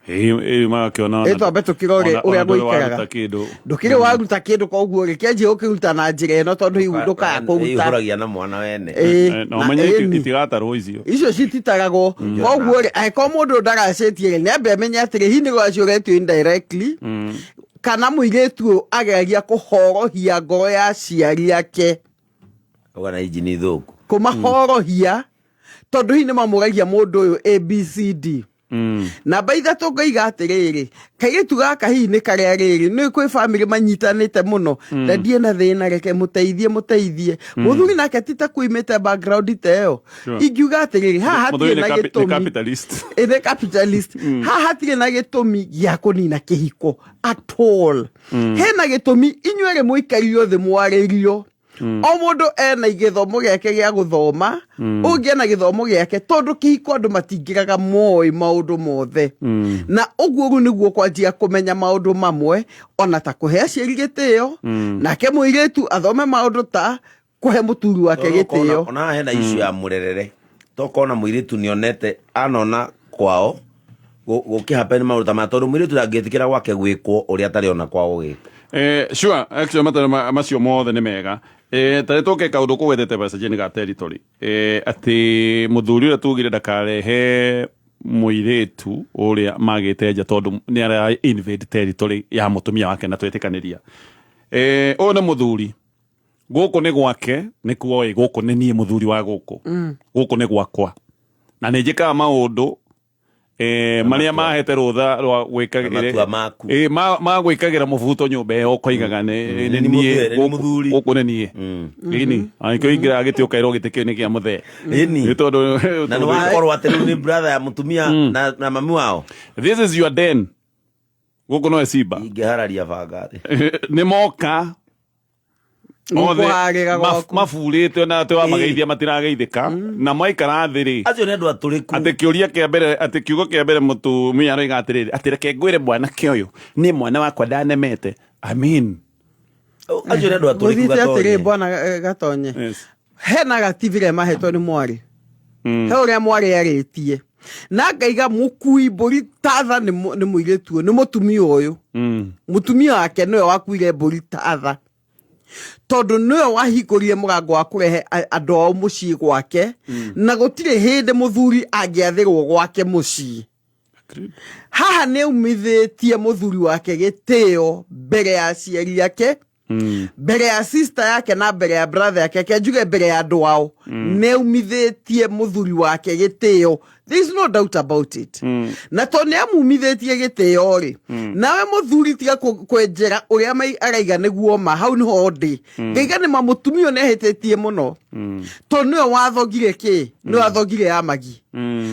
Ĩ magakĩona Ĩ twambe tũkĩrore ũrĩa ona ndũrĩ gũikaraga. waruta kĩndũ. Ndũkĩrĩ waruta kĩndũ, koguo rĩ, kĩanjie gũkĩruta na njĩra ĩno, tondũ hihi ndũkaya kũruta. Ĩihũragia na mwana wene. Ĩ, Na na ũmenye ĩni. itigatarwo icio. Icio cititaragwo. Koguo rĩ, angĩkorwo mũndũ ndaracĩtie rĩ, nĩambe amenye atĩrĩ, hihi nĩ rũracio ũretio indirectly, kana mũirĩtu ũyũ ageragia kũhorohia ngoro ya aciari ake. Uga na injini thũku. Kũmahorohia, tondũ hihi nĩ mamũragia mũndũ ũyũ ABCD. Namba 3 ngaiga atĩrĩrĩ, kairĩtu gaka hihi nĩ karĩa rĩrĩ nĩ kwĩ bamĩrĩ manyitanĩte mũno. Ndandie na thĩna, reke mũteithie mũteithie. Mũthuri nake ti ta kuimĩte background ta ĩyo. Ingiuga atĩrĩrĩ, haha Mũthuri hatirĩ nĩ na nĩ gĩtũmi. capitalist. Ĩ, nĩ capitalist. Haha hatirĩ na gĩtũmi gĩa kũnina kĩhiko at all. Hena gĩtũmi inyuĩ erĩ mũikario thĩ mwarĩrio. O mũndũ ena gĩthomo gĩake gĩa gũthoma, ũngĩ ena gĩthomo gĩake, tondũ kĩhiko andũ matingĩraga moĩ maũndũ mothe. Na ũguo rĩu nĩguo kwanjia kũmenya maũndũ mamwe, ona ta kũhe aciari gĩtĩo, nake mũirĩtu athome maũndũ ta kũhe mũturi wake gĩtĩo. Ona haha hena issue ya mũrerere, tokona mũirĩtu nĩonete anona kwao gũkĩhappen maũndũ ta maya, tondũ mũirĩtu ndangĩtĩkĩra gwake gwĩkwo ũrĩa atarĩ ona kwao gũgĩkwo. Sure, actually mataro macio mothe nĩ mega. Tarĩ tũke kaũndũ kũgwetete Pastor ga territory. Atĩ mũthuri ũrĩa tugire ndakarehe mũirĩtu ũrĩa magĩte nja, tondũ nĩ ara invade territory ya mũtumia wake, na twetĩkanĩria. Ũyũ nĩ mũthuri, gũkũ nĩ gwake, nĩ kuoĩ gũkũ nĩ niĩ mũthuri wa gũkũ. Gũkũ nĩ gwakwa na nĩ njĩkaga maũndũ marĩa mahete rũtha rwa gwĩkagĩra Na matua maku. Ma gwĩkagĩra mũbuto nyũmba ĩyo, ũkoigaga nĩ Nĩ niĩ mũthee, nĩ mũthuri. Gũkũ nĩ niĩ. Ĩni angĩkorwo ingĩraga gĩtĩ ũkaĩrwo gĩtĩ kĩu nĩ kĩa mũthee. Ĩni. Nĩ tondũ Na nĩ wakorwo atĩ rĩu nĩ brother ya mũtumia na mami wao. This is your den, gũkũ no simba. Ingĩhararia banga thĩ. Nĩ moka othe Gũkũharĩra gwaku. Maburĩte ona atĩ wamageithia matirageithĩka, na maikara thĩ rĩ, Acio nĩ andũ atũrĩku. Atĩ kĩũria kĩa mbere, atĩ kiugo kĩa mbere mũtumia aroiga atĩrĩrĩ, atĩ reke ngwĩre mwanake ũyũ nĩ mwana wakwa ndanemete, I mean. Acio nĩ andũ atũrĩku. Gũthiĩte atĩrĩ, Gatonye. bwana Gatonye, hena gativire mahetwo nĩ mwarĩ, he ũrĩa mwarĩ arĩtie na ngaiga mũkui mbũri tatha nĩ mũirĩtu ũyũ, nĩ mũtumia ũyũ. Mũtumia wake nĩwe wakuire mbũri tatha, tondũ nĩwe wahingũrire mũrango wa kũrehe andũ ao mũciĩ gwake, na gũtirĩ hĩndĩ mũthuri angĩathĩrwo gwake mũciĩ. Haha nĩ aumithĩtie mũthuri wake gĩtĩo mbere ya aciari ake, mbere ya sister yake na mbere ya brother yake, reke njuge mbere ya andũ ao. Nĩ aumithĩtie mũthuri wake gĩtĩo, there is no doubt about it. Na to nĩ amumithĩtie gĩtĩo rĩ, nawe mũthuri tiga kwenjera ũrĩa mai araiga nĩguo ma hau nĩho ndĩ. Ngaiga nĩ ma mũtumia ũyũ nĩ ahĩtĩtie mũno, tondũ nĩwe wathogire kĩ, nĩwe wathogire ya magi.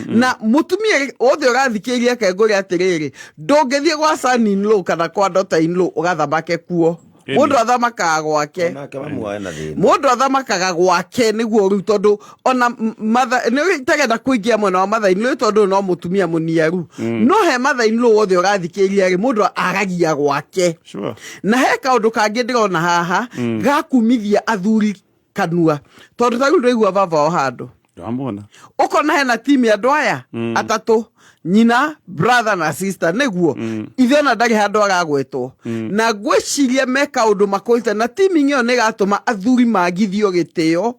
Na mũtumia wothe ũrathikĩrĩria kengũrĩ atĩrĩrĩ, ndũngĩthiĩ gwa son in law kana kwa daughter in law ũgathamake kuo. Mũndũ athamakaga gwake. Nake mamu wao ena thĩna. Mũndũ athamakaga gwake nĩguo rĩu, tondũ ona nĩ itarenda kũingĩra mwena wa mother in law, tondũ no mũtumia mũniaru. No he mother in law wothe ũrathikĩrĩria rĩ, mũndũ aragia gwake. Na he kaũndũ kangĩ ndĩrona haha gakumithia athuri. Kanua tondũ ta rĩu ndũigua baba o handũ. Ndamwona. Ũkona hena timu ya andũ aya atatũ, nyina, brother na sister, nĩguo ithe ona ndarĩ handũ aragwetwo. Na ngwĩciria me kaũndũ makũrĩte na teaming ĩyo nĩ ĩgatũma athuri magithio gĩtĩo.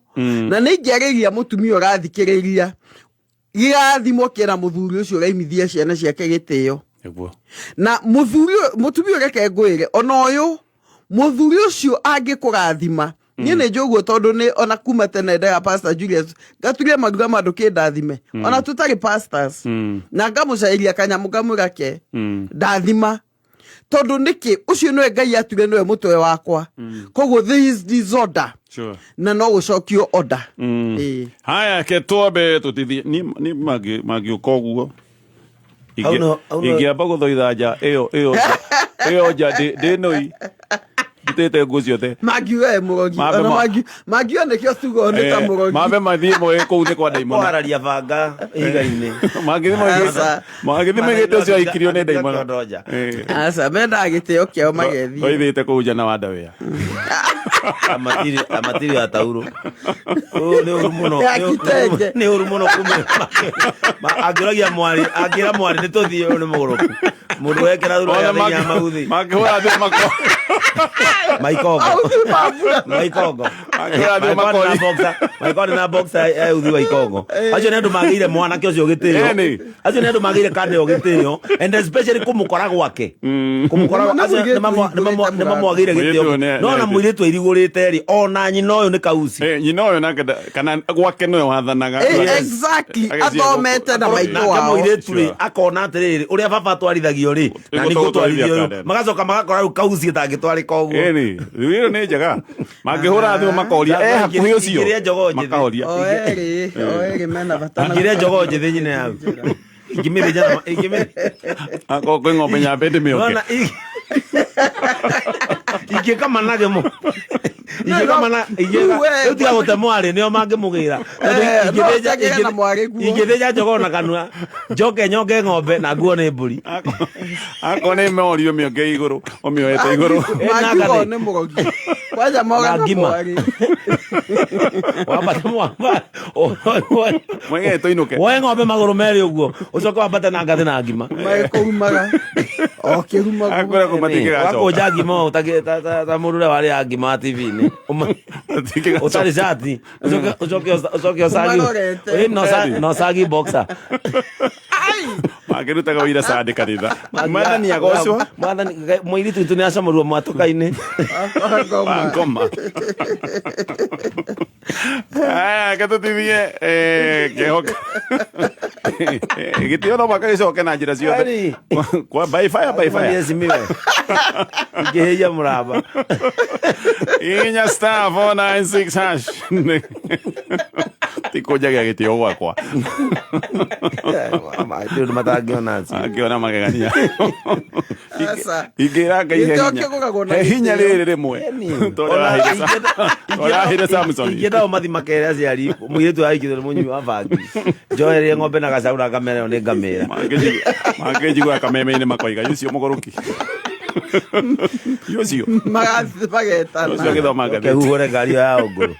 Na nĩ ingĩarĩria mũtumia ũrathikĩrĩria, gĩgathimwo kĩna mũthuri ũcio ũraimithia ciana ciake gĩtĩo. Nĩguo. Na mũthuri ũyũ- mũtumia ũyũ, reke ngwĩre, ona ũyũ mũthuri ũcio angĩkũrathima, niĩ nĩ njũĩ ũguo tondũ nĩ ona kuma tene ndaga Pastor Julius ngaturia maruga ma andũ kĩndathime, ona tũtarĩ pastors, na ngamũcaĩria kanyamũ ngamwĩra ke ndathima, tondũ nĩkĩ ũcio nĩwe Ngai ature nĩwe mũtwe wakwa. Koguo there is disorder. Na no gũcokio order. Ĩĩ. Haya, ke twambe tũtithie ni mangĩũka ũguo. Hau no- hau no- Ingĩamba gũthoitha nja ĩyo ĩyo ĩyo nja ndĩ nũi ndutĩte nguo ciothe. Mangiuga e mũrogi. Mambe Ona mangiuga nĩkĩo tugo nĩ ta mũrogi. Mambe mathiĩ moe kũu nĩ kwa ndaimono. Kwararia banga ihiga-inĩ. Mangĩthiĩ Aca. moigĩte ũcio aikirio nĩ ndaimono. Kĩondoja. Aca, mendaga gĩtĩo kĩao magethiĩ. Oithĩte kũu nja na wandawĩa. Amatiri ya tauro. Ũyũ nĩ ũru mũno. Ya kitenge. Nĩ ũru mũno kumĩra. Angĩũragia mwarĩ, angĩra mwarĩ nĩ tũthiĩ, ũyũ nĩ mũgũrũku. Mũndũ wekĩra thurua ya thĩinĩ ya mauthi. Mangĩhũra thimũ mako. Maikongo. Maikongo. Mangĩhũra thimũ Maikongo na makori. boxer. Maikongo na boxer ya uthi wa ikongo. Acio nĩ andũ magĩire mwanake ũcio gĩtĩo. Ĩni. Acio nĩ andũ magĩire kanda ĩyo gĩtĩo. And especially kũmũkora gwake. Kũmũkora Nĩ acio mũirĩtu nĩ mamwagĩire Mũirĩtu gĩtĩo. ũyũ nĩ- No na nĩ- mũirĩtu airigũrĩte rĩ, ona nyina ũyũ nĩ kauci. Nyina ũyũ nake kana gwake nĩwe wathanaga. Exactly. Agĩciĩ Athomete na gũkũ. maitũ Nake wao. mũirĩtu rĩ, akona atĩrĩrĩ, ũrĩa baba atwarithagio rĩ, na Nĩguo nĩ tũgũtwarithia ngũtwarithio ũyũ. kanda ĩno. Magacoka magakora rĩu kauci ĩtangĩtwarĩka ũguo. Ĩni, rĩu ĩyo nĩ njega. Mangĩhũra thimũ makoria e hakuhĩ ũcio. Ingĩrĩa njogoo njĩthĩ. Makahoria. O erĩ mena bata na Ingĩrĩa njogoo njĩthĩ nyina yaku. Ingĩmĩthĩnja na ingĩmĩ Akorwo kwĩ ng'ombe nyambe ndĩmĩoke. Nona ingĩkama na gĩmo. Ingĩkama na ingĩka rĩu tiga gũte mwarĩ nĩo mangĩmũgĩra. Tondũ No ingĩthĩnja ũcagĩre na mwarĩ guo. ingĩthĩnja njogoo na kanua njoke nyonge ng'ombe na nguo nĩ mbũri. Akorwo nĩ mori ũmĩonge igũrũ, ũmĩoete igũrũ. Mangiuga ũyũ nĩ mũrogi kwanja moga Na na ngima. mwarĩ. Wambate mwamba. Mwegee tũinũke. Woe ng'ombe magũrũ merĩ ũguo ũcoke wambate na ngathĩ na ngima. Magĩkũrumaga o kĩrumagwo. Akwĩra kũ matingĩgacoka. Wakũnja ngima ũũ ta mũndũ ũrĩa warĩaga ngima TV-inĩ. Ũtarĩ cati. Ũcoke ũcagi. Ũmarorete. Ĩ, no ũcagi boxer. Mangĩrutaga ũira candĩ kanitha. Mwathani agocwo. Mwathani mũirĩtu witũ nĩ acamũrwo mwatũka-inĩ. Wa ngoma. Aya, reke tũtithie kĩhoka. Gĩtĩo no mũhaka gĩcoke na njĩra ciothe. Eri. Kwa by fire, by fire. Mheshimiwa. Ingĩhĩia mũramba. Inya star 496 hash. Ti kũnjagĩra gĩtĩo gwakwa. Andũ matangĩona acio. Angĩona magegania. Aca. Ingĩra Ngai he Gĩtĩo hinya. kĩgũragwo na He hinya gĩtĩo. rĩrĩ rĩmwe. Ta ũrĩa waheire Samson. Ingĩenda o mathi makere aciari mũirĩtu ahikĩtwo nĩ mũnyui wa bangi njoerie ng'ombe na gacaũ na ngamĩra ĩyo nĩ ngamĩra. Mangĩnjigua kameme-inĩ makoiga ũcio mũgũrũki. Ũcio. Magathiĩ magetana. Ũcio agĩthoma ngathĩti. Kehuhũre ngari ĩyo ya ũngũrũ.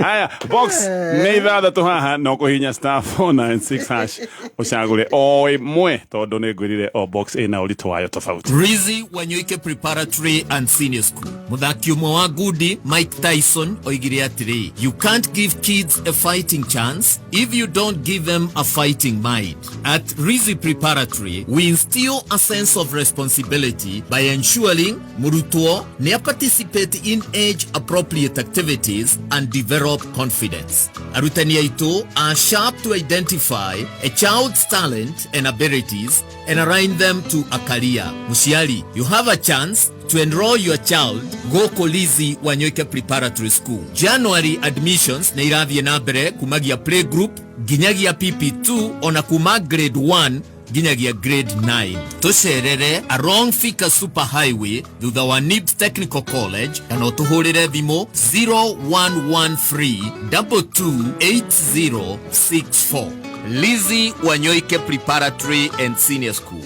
Haya, box nĩ ithathatũ haha no kũhihinya star 496 hash ũcagũre o ĩmwe tondũ nĩ ngwĩrire o box ĩna ũritũ wayo tofauti. Rizzy Wanyoike Preparatory and Senior School. Mũthaki ũmwe wa ngundi Mike Tyson oigire atĩrĩ, you can't give kids a fighting chance if you don't give them a fighting mind. At Rizzy Preparatory, we instill a sense of responsibility by ensuring mũrutwo nĩ participate in age appropriate activities and develop confidence. Arutani aitũ are sharp to identify a child's talent and abilities and align them to a career. Mũciari, you have a chance to enroll your child gũkũ Lizzy Wanyoike Preparatory School. January admissions nĩ irathiĩ na mbere kumagia playgroup nginyagia PP2 ona kuma grade 1 nginyagia grade 9. Tũcerere along Thika Super Highway thutha wa NIBS Technical College kana ũtũhũrĩre thimũ 0113 228064. Lizzy Wanyoike Preparatory and Senior School,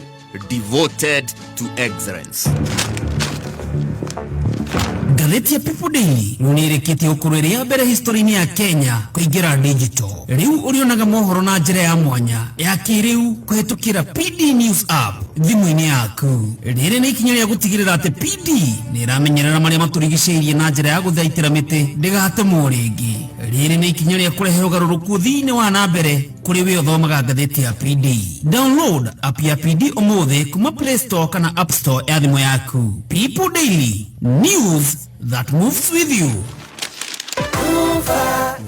devoted to excellence. Ngathĩti ya People Daily rĩu nĩ ĩrĩkĩtie gũkorwo ĩrĩ ya mbere history-inĩ ya Kenya kũingĩra digital. Rĩu ũrĩonaga mohoro na njĩra ya mwanya ya kĩrĩu kũhĩtũkĩra PD News app thimũ-inĩ yaku. Rĩrĩ nĩ ikinya rĩa gũtigĩrĩra atĩ PD nĩ ĩramenyerera marĩa matũrigicĩirie na njĩra ya gũthaitĩra mĩtĩ ndĩgatemwo rĩngĩ. Rĩrĩ nĩ ikinya rĩa kũrehe ũgarũrũku ũthii-inĩ wa na mbere kũrĩ we ũthomaga ngathĩti ya PD. Download app ya PD ũmũthĩ kuma Play Store kana App Store ya thimũ yaku. People Daily, news that moves with you.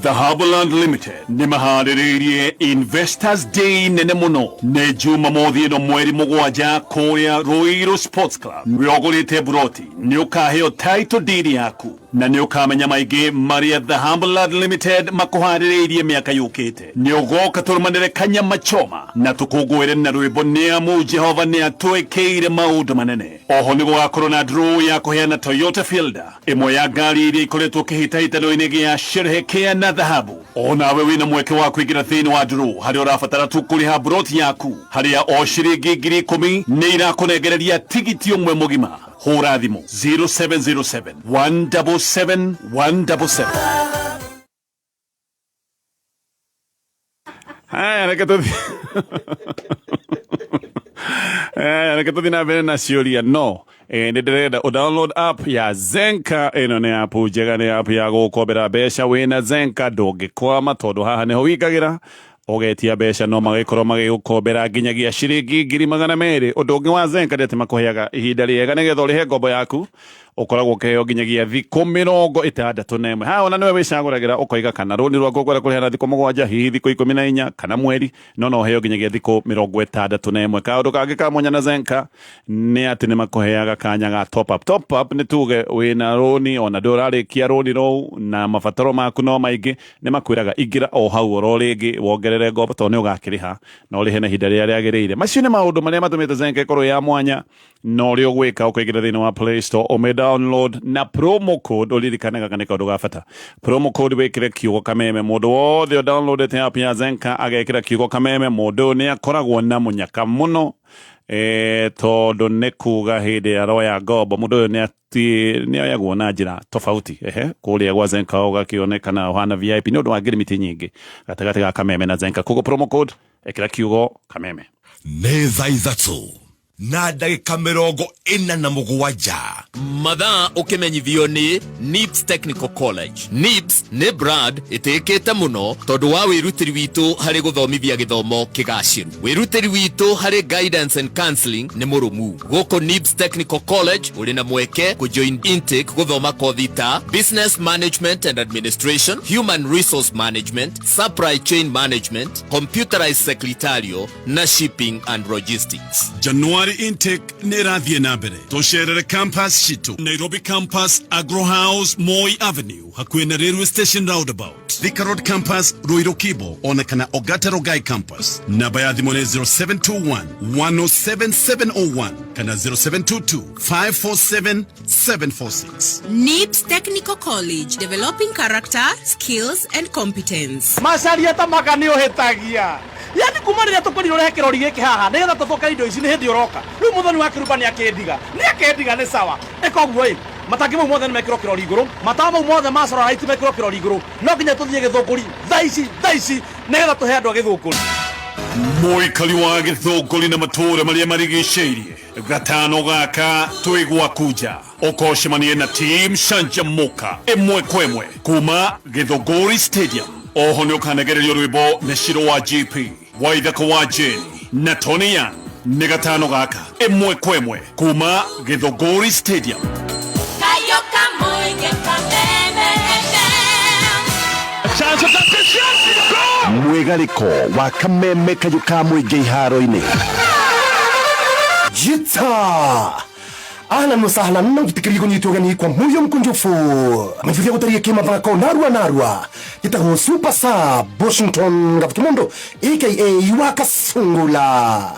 The Harborland Limited nĩ maharĩrĩirie Investors Day nene mũno nĩ Jumamothi ĩno mweri 7 kũrĩa Ruiru Sports Club. Nĩ ũgũrĩte buroti nĩ ũkaheo title deed yaku na nĩ ũkamenya maingĩ marĩa The Harborland Limited makũharĩrĩirie mĩaka yũkĩte. Nĩ ũgoka tũrũmanĩre kanyama choma na tũkũngũĩre na rwĩmbo nĩ amu Jehova nĩ atwĩkĩire maũndũ manene. Oho nĩ gũgakorwo na draw ya kũheana Toyota Fielder, ĩmwe ya ngari iria ikoretwo kĩhĩtahĩtano-inĩ gĩa sherehekea na dhahabu. O nawe wĩna mweke wa kũingĩra thĩinĩ wa draw harĩa ũrabatara tu kũrĩha buroti yaku, harĩa o ciringi 10,000 nĩ irakũnengereria tigiti ũmwe mũgima. Hũra thimũ 0707 177 177. Haya, reke tũthiĩ. Haya, reke tũthiĩ na mbere na ciũria no nĩ ndĩrenda ũ download app ya Zenka. Ĩno nĩ app njega, nĩ app ya gũgũkombera mbeca. Wĩna Zenka ndũngĩkwama, tondũ haha nĩho wĩingagĩra ũgetia mbeca no magĩkorwo magĩgũkombera nginyagia ciringi 200,000. Ũndũ ũngĩ wa Zenka nĩ atĩ makũheaga ihinda rĩega nĩgetha ũrĩhe ngombo yaku, ũkoragwo ũkĩheo nginyagia thikũ 61. Haha ona nĩwe wĩcagũragĩra ũkoiga kana rũni rwaku ũkwenda kũrĩha na thikũ 7, hihi thikũ 14 kana mweri, no no ũheo nginyagia thikũ 61. Kaũndũ kangĩ ka mwanya na Zenka nĩ atĩ nĩ makũheaga kanya ga top up. Top up nĩ tuge wĩna rũni ona ndũrarĩkia rũni rũu na mabataro maku no maingĩ, nĩ makwĩraga ingĩra o hau oro rĩngĩ wongerere ngombo tondũ nĩ ũgakĩrĩha na ũrĩhe na ihinda rĩrĩa rĩagĩrĩire. Macio nĩ maũndũ marĩa matũmĩte Zenka ĩkorwo ya mwanya, na ũrĩa ũgwĩka ũkaingĩra thĩinĩ wa Play Store ũmĩ download na promo code, ũririkane gaka nĩ kaũndũ ga bata, promo code wĩkĩre kiugo kameme. Mũndũ wothe ũdownloadete app ya Zenka agekĩra kiugo kameme, mũndũ ũyũ nĩ akoragwo na mũnyaka mũno, tondũ nĩ kuga hĩndĩ ĩrĩa aroya ngombo mũndũ ũyũ nĩ nĩ oyagwo na njĩra tofauti. Ehe, kũrĩa gwa Zenka ũgakĩonekana ũhana VIP nĩ ũndũ wa ngirimiti nyingĩ gatagatĩ ga kameme na Zenka. Koguo promo code ĩkĩra kiugo kameme. Nĩ thaa 3:47. Mathaa ũkĩmenyithio nĩ NIBS Technical College. NIBS nĩ brand ĩtĩĩkĩte mũno tondũ wa wĩrutĩri witũ harĩ gũthomithia gĩthomo kĩgacĩru. Wĩrutĩri witũ harĩ guidance and counseling nĩ mũrũmu. Gũkũ NIBS Technical College ũrĩ na mweke kũjoin intake gũthoma kothi ta Business Management and Administration, Human Resource Management, Supply Chain Management, Computerized Secretarial na Shipping and Logistics. January intake nĩ ĩrathiĩ na mbere. Tũcerere campus citũ, Nairobi campus, Agro House, Moi Avenue, hakuhĩ na Railway Station roundabout, Thika Road campus, Ruiru Kibo, ona kana Ogata Rongai campus. Namba ya thimũ nĩ 0721 107 701 kana 0722 547 746. NIBS Technical College, developing character, skills and competence. Macaria ta maka nĩ ũhĩtagia, yani kuma rĩrĩa tũkorirwo rehe kĩrori gĩkĩ haha nĩgetha tũboke indo ici nĩ hĩndĩ ũroka rĩu. Mũthoni wa kĩrumba nĩ akĩndiga, nĩ akĩndiga. Nĩ sawa, ĩka ũguo ĩ matangi mau mothe nĩ mekĩrwo kĩrori igũrũ, matawa mau mothe ma solar light mekĩrwo kĩrori igũrũ. No nginya tũthiĩ Gĩthũngũri thaa ici, thaa ici, nĩgetha tũhe andũ a Gĩthũngũri. Mũikari wa Gĩthũngũri na matũũra marĩa marigicĩirie, gatano gaka twĩ gwaku nja, ũkocemanie na team Canjamuka ĩmwe kwa ĩmwe kuma Gĩthũngũri Stadium. Oho nĩ ũkanegererio rwĩmbo nĩ Shiro wa GP, Waithaka wa Jane na Tony Young. Nĩ gatano gaka ĩmwe kwa ĩmwe kuma Gĩthũngũri Stadium. Kayo Kamũingĩ, Kameme FM. Mwĩgarĩko wa kameme kayũ ka mũingĩ iharo-inĩ. Jita ahlan wa sahlan, na ngitikirie kunyitwo geni kwa moyo mkunjufu mithithia gutarie kimathako narua narua. Gitagwo Super Sub Washington Gabutumondo aka wa Kasungula,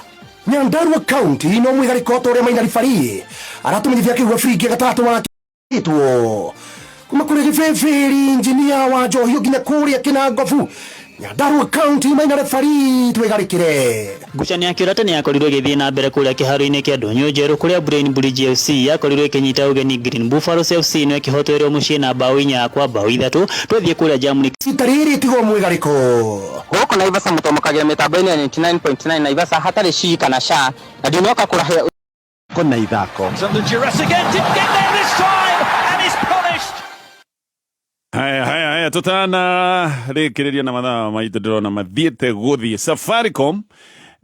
Nyandarua County, no mwigariko ta uria maina ribari aratumenyithia kiuga biringi gatatu wa itwo kuma kuri gibibiri injinia wa njohio nginya kuria kinangobu. Nyandarua County maina refari twĩgarĩkĩre. Ngucanio ya kĩũrata nĩ yakorirwo ĩgĩthiĩ na mbere kũrĩa kĩharo-inĩ kĩa Ndũnyũ Njerũ kũrĩa Brain Bridge FC yakorirwo ĩkĩnyita ũgeni Green Buffaloes FC na ĩkĩhotwo ĩrĩ o mũciĩ na mbaũ 4-3. Twathiĩ kũrĩa Germany. Ita rĩrĩ tigwo mwĩgarĩko. Gũkũ Naivasha mũtwamũkagĩra mĩtambo-inĩ ya 99.9 Naivasha hatarĩ shi kana sha na ndinoka kũrahe kona ithako. Under duress again, didn't get there this time and is punished. Haya, haya, haya, tutana rĩkĩrĩria na mathaa maitũ ndĩrona mathiĩte gũthiĩ. Safaricom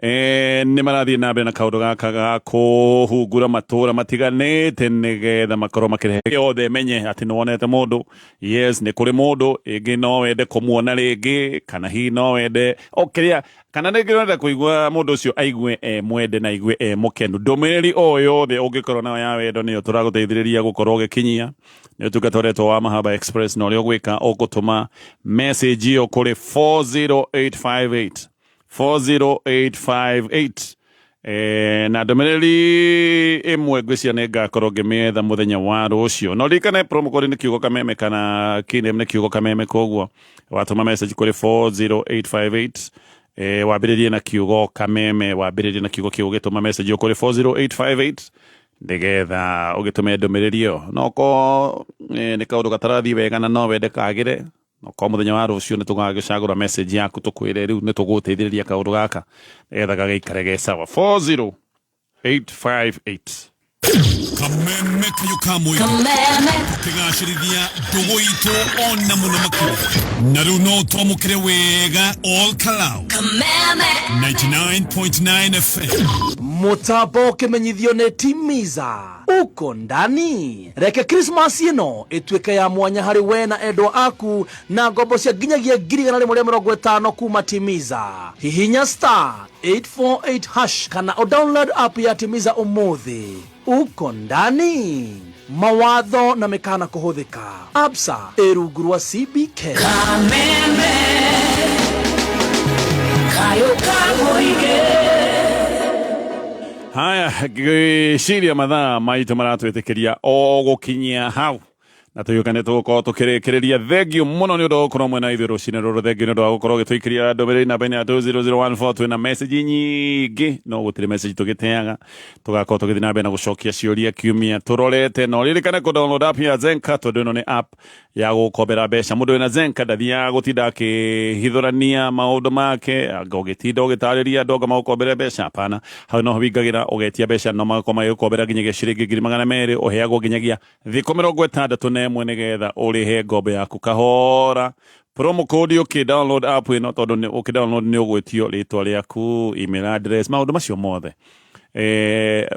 nĩ marathiĩ na mbere na kaũndũ gaka ga kũhungura matũra matiganĩte nĩgetha makorwo makĩrehe yothe menye atĩ nĩ wonete mũndũ. Yes, nĩ kũrĩ mũndũ ĩngĩ no wende kũmuona rĩngĩ, kana hihi no wende o kĩrĩa, kana rĩngĩ wenda kũigua mũndũ ũcio aigue e mwende na aigue e mũkenu. Ndũmĩrĩri o yothe ũngĩkorwo nayo ya wendo nĩyo tũragũteithĩrĩria gũkorwo ũgĩkinyia. Nĩ ũtungata ũretwo wa Mahaba Express, na ũrĩa ũgwĩka ũgũtũma message ĩyo kũrĩ 40858, 40858. Na ndũmĩrĩri ĩmwe ngwĩciria nĩ ngakorwo ngĩmĩetha mũthenya wa rũciũ. No ririkane promo code nĩ kiugo kameme kana kinem nĩ kiugo kameme, koguo watũma message kũrĩ 40858, wambĩrĩrie na kiugo kameme, wambĩrĩrie na kiugo kĩu ũgĩtũma message ĩyo kũrĩ 40858 nĩgetha ũgĩtũme ndũmĩrĩri ĩyo. No ko nĩ kaũndũ gatarathiĩ wega na no wende kagĩre, no mũthenya wa rũciũ nĩ tũgagĩcagũra message yaku tũkwĩre rĩu nĩ tũgũteithĩrĩria kaũndũ gaka nĩgetha gagĩikare ge sawa. 40858. Kameme kayo ka mũingĩ tũkĩgacĩrithia ndũgũ itũ ona mũno makĩria, na rĩu no twamũkĩre wega all Kalau. Kameme. 99.9 FM. Mũtambo ũkĩmenyithio nĩ Timiza uko ndani. Reke Christmas ĩno ĩtuĩke ya mwanya harĩ we na endwa aku na ngombo cia nginyagia 150,000 kuma Timiza. Hihinya star 848 hash kana o download app ya Timiza ũmũthĩ. Uko ndani. Mawatho na mĩkana kũhũthĩka. Absa ĩ rungu rwa CBK. Kameme kayo ka mũingĩ. Haya, ngwĩciria mathaa maitũ maratwĩtĩkĩria o gũkinyia hau, na tũgĩũka nĩ tũgũkorwo tũkĩrĩkĩrĩria. Thengio mũno nĩ ũndũ wa gũkorwo mwena ithuĩ rũcinĩ rũrũ. Thengio nĩ ũndũ wa gũkorwo ũgĩtũikĩria ndũmĩrĩri namba-inĩ ya 20014. Twĩna message nyingĩ, no gũtirĩ message tũgĩteaga. Tũgakorwo tũgĩthiĩ na mbere na gũcokia ciũria kiumia tũrorete. Na ũririkane kũ download app ya Zenka, tondũ ĩno nĩ app ya gũkombera mbeca. Mũndũ wĩna Zenka ndathiaga gũtinda akĩhithũrania maũndũ make, anga ũgĩtinda ũgĩtarĩria andũ anga magũkombere mbeca. Hapana, hau no wingagĩra ũgetia mbeca no magakorwo magĩgũkombera nginyagia ciringi 200,000. Ũheagwo nginyagia thikũ 61 nĩgetha ũrĩhe ngombo yaku kahora. Promo code ũkĩ download app ĩno, tondũ nĩ ũkĩ download nĩ ũgwĩtio rĩtwa rĩaku, email address, maũndũ macio mothe.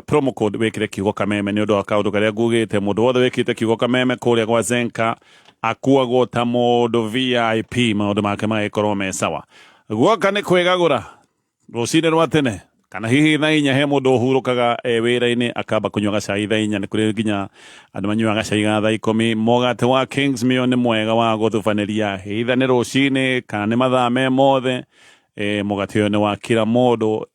Promo code wĩkĩre kiugo kameme, nĩ ũndũ wa kaũndũ karĩa ngugĩte. Mũndũ wothe wĩkĩte kiugo kameme kũrĩa gwa Zenka akuagwo ta mũndũ VIP, maũndũ make magĩkorwo me sawa. Guoka nĩ kwĩgagũra rũcinĩ rwa tene, kana hihi thaa 4 he mũndũ ũhurũkaga e wĩra-inĩ akamba kũnyua gacai thaa 4. Nĩ kũrĩ nginya andũ manyuaga gacai ga thaa 10. Mũgate wa Kingsmill nĩ mwega wa gũthubanĩria, either nĩ rũcinĩ kana nĩ mathaa me mothe. Mũgate ũyũ nĩ wa kila mũndũ,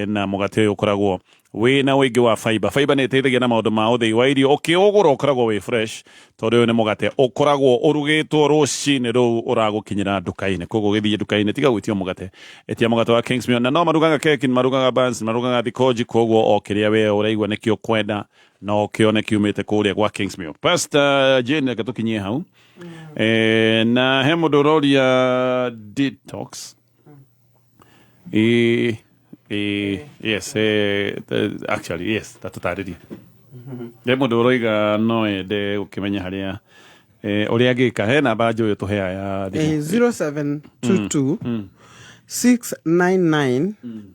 na mũgate ũyũ ũkoragwo wĩna ũingĩ wa fiber. Fiber nĩ ĩteithagia na maũndũ ma ũthĩi wa irio. Ũkĩũgũra ũkoragwo wĩ fresh, tondũ ũyũ nĩ mũgate ũkoragwo ũrugĩtwo rũcinĩ rũu ũragũkinyĩra nduka-inĩ. Koguo ũgĩthiĩ nduka-inĩ tiga gwĩtio mũgate, ĩtia mũgate wa Kingsmill. Na no marugaga keki, marugaga buns, marugaga thikoji, koguo o kĩrĩa we ũraigua nĩkĩo kwenda no kĩone kiumĩte kũrĩa gwa Kingsmill. Pastor Jane, reke tũkinyie hau. Na he mũndũ ũroria detox. Yes, actually yes, tatũtarĩrie. He mũndũ ũroiga no ende gũkĩmenya harĩa ũrĩa angĩka. He namba njũĩ tũheaga ya thimũ. 0722 699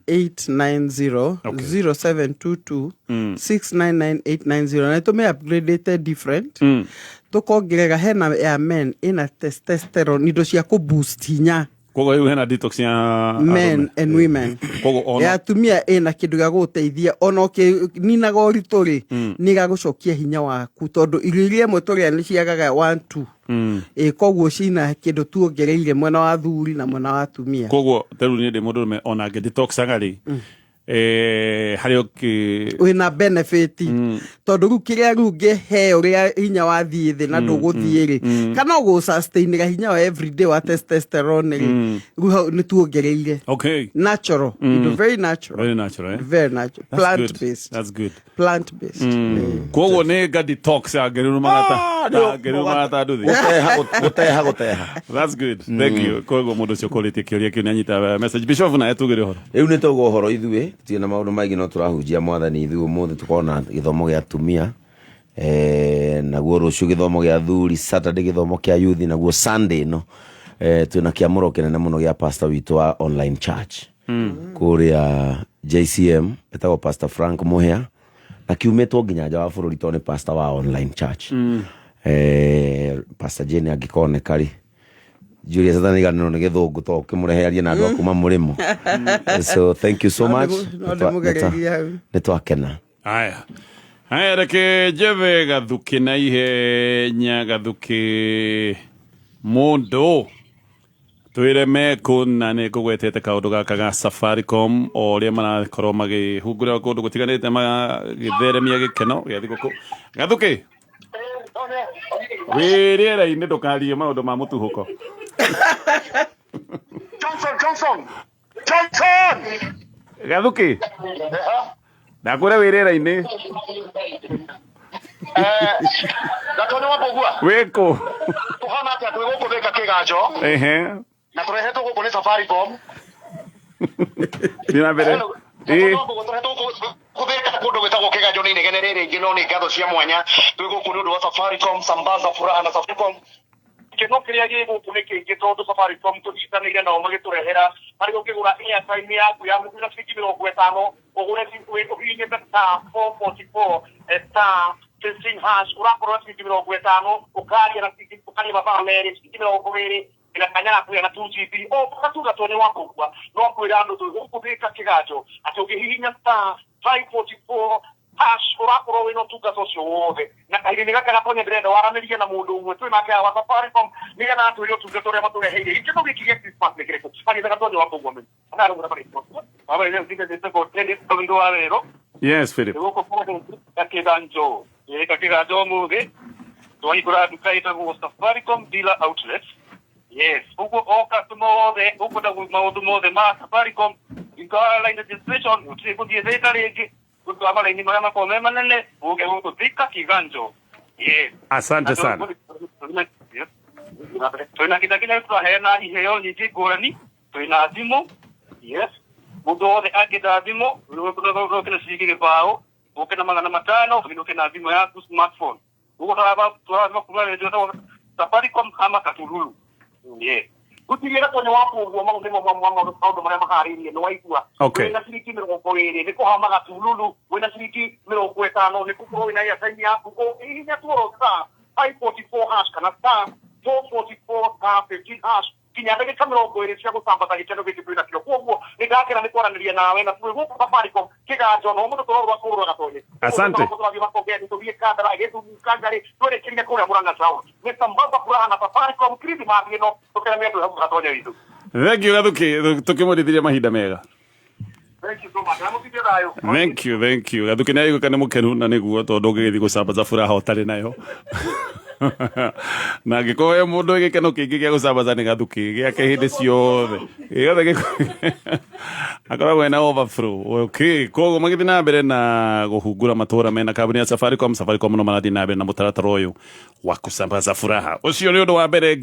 890, 0722 699 890. Na tũmĩ upgradĩte different, tũkongerera hena ya men ĩna testosterone, indo cia kũ boost hinya. Koguo rĩu hena detox ya men arũme. And women. Koguo ona Ya atumia ĩna kĩndũ gĩa gũgũteithia ona ũkĩninaga ũritũ rĩ, nĩ gagũcokia hinya waku, tondũ irio iria imwe tũrĩa nĩ ciagaga one two. Ĩ koguo cina kĩndũ tuongereire mwena wa athuri na mwena wa atumia. Koguo ta rĩu niĩ ndĩ mũndũrũme, ona ngĩ detoxaga rĩ, Harĩa ũkĩ Wĩna benefit, tondũ rĩu kĩrĩa rĩu ngĩheo rĩa hinya wathiĩ thĩ na ndũgũthiĩ rĩ, kana ũgũsustainĩra hinya wa everyday wa testosterone rĩ, rĩu hau nĩ tuongereire. Natural. Indo very natural. Very natural, eh? Very natural. That's Plant good. based. That's good. Plant based. Koguo nĩ nga detox angĩrũmaga ta nduthi. Gũteha, gũteha, gũteha. That's good, thank you. Koguo mũndũ ũcio kũrĩtie kĩũria kĩu nĩ anyita message. Bishop naye tugĩre ũhoro. Rĩu nĩ tauga ũhoro, ithuĩ tutirĩ na maũndũ maingĩ, no tũrahunjia mwathani. Ithuĩ ũmũthĩ tũkorwo na gĩthomo gĩa atumia, naguo rũciũ gĩthomo gĩa athuri, Saturday gĩthomo kĩa youth, naguo Sunday ĩno twĩna kĩamũro kĩnene mũno gĩa pastor witũ wa online church kũrĩa JCM, etagwo Pastor Frank Muhea, na kiumĩtwo nginya nja wa bũrũri tondũ nĩ pastor wa online church. Pastor Jane angĩkoneka rĩ, Julius ataniganĩrwo nĩ gĩthũngũ to ũkĩmũrehe arie na andũ a kuma mũrĩmo. So thank you so much. No ndĩmũgererie hau. Nĩ twakena. Aya aya, reke njethe gathuki na ihenya, gathuki mũndũ twĩre mekũ, na nĩ ngũgwetete kaũndũ gaka ga Safaricom, o ũrĩa marakorwo magĩhungũra kũndũ gũtiganĩte magĩtheremia gĩkeno gĩa thigũkũ. Gathuki, wĩ rĩera-inĩ, ndũkarie maũndũ ma mũtuhũko. Johnson, Johnson, Johnson! Gathuki, ndakwĩra wĩ rĩera-inĩ. Gatoni wa Mbũgua. Wĩkũ? Kũhana atĩa? Twĩ gũkũ Thĩka Kĩganjo na tũrehetwo gũkũ nĩ Safaricom. Thiĩ na mbere. Ĩĩ. Tũrehetwo gũkũ Thĩka kũndũ gwĩtagwo Kĩganjo nĩ inegene rĩrĩ rĩngĩ, no nĩ ngatho cia mwanya. Twĩ gũkũ nĩ ũndũ wa Safaricom, sambaza furaha na Safaricom. Gĩkeno kĩrĩa gĩ gũkũ nĩ kĩingĩ tondũ Safaricom tũnyitanĩire nao magĩtũrehera harĩa ũngĩgũra airtime yaku ya na ciringi 50, ũgũre ũhihinyĩte *444 *15 hash, ũrakorwo na ciringi 50, ũkaria na ciringi, ũkaria mathaa 2, ciringi 20 na kanya ga kũgĩa na 2 GB o mpaka tu. Nĩ wakũgua no kwĩra andũ twĩ gũkũ Thĩka Kĩganjo atĩ ũngĩhihinya *544 hash, ũrakorwo wĩna ũtungata ũcio wothe. Na kahinda-inĩ gaka, Gatonya, ndĩrenda waranĩrie na mũndũ ũmwe twĩ nake wa Safaricom nĩgetha atwĩre ũtungata ũrĩa matũreheire. Gĩkeno gĩkĩ gĩa Christmas nĩ kĩrĩkũ? Agĩte Gatonya wa Kũgua. Yes, Philip. Gakĩganjo gakĩganjo ũmũthĩ twahingũra nduka ĩtagwo Safaricom dealer outlet. Yes, ũguo o customer wothe ũkwenda maũndũ mothe ma Safaricom, ingawa line registration, gũtirĩ gũthiĩ Thĩka rĩngĩ ũndũ wa maraini marĩa makoragwo me manene, ũke gũkũ Thika Kiganjo. Yes. Asante sana. Yes. Twĩna kĩndũ kĩrĩa tũraheana, iheo nyingĩ ngũrani. Twĩna thimũ. Yes, mũndũ wothe angĩenda thimũ, ũke na ciringi 0.20, ũke na 500, ũke na thimũ yaku smartphone. Ũguo tũraba kuma rĩngĩ Safaricom kama katululu. Yes, gũtirĩ Gatonya wa kũguo maũndũ maũndũ marĩa maharĩirie nĩ waigua. Wĩna ciringi 20 nĩ kũhama gatululu, wĩna ciringi 50 nĩ kũkorwo wĩna airtime yaku, ũhihinya tuoro *544 hash kana *444 *15 hash, nginya ndagĩka 20 cia gũcambaza gĩkeno gĩkĩ twĩ nakĩo. Koguo nĩ ndakena nĩ kwaranĩria nawe na twĩ gũkũ Safaricom Kĩganjo no mũndũ tũrorwa kũrũra Gatonye. Asante. Tũrathiĩ Makongeni, tũthiĩ Kandara, Gĩthumu, Kangarĩ, twerekeire kũrĩa Mũrang'a town. Nĩ sambaza furaha na Safaricom Christmas ĩno, tũkenanie twĩ hamwe, Gatonye witũ. Thank you, Gathuki, tukĩmũrithirie mahinda mega. Thank you so much. Namũtithie thayũ. Thank you, thank you. Gathuki nĩ aiguĩka nĩ mũkenu, na nĩguo tondũ ũngĩgĩthiĩ gũcambaza furaha ũtarĩ nayo, na angĩkorwo he mũndũ wĩ gĩkeno kĩingĩ gĩa gũcambaza nĩ Gathuki, gĩake hĩndĩ ciothe gĩothe akoragwo ena overflow. Okay, koguo magĩthiĩ na mbere na kũhungura matũra mena kambuni ya Safaricom. Safaricom no marathiĩ na mbere na mũtaratara ũyũ wa kusambaza furaha. Ũcio nĩ ũndũ wa mbere.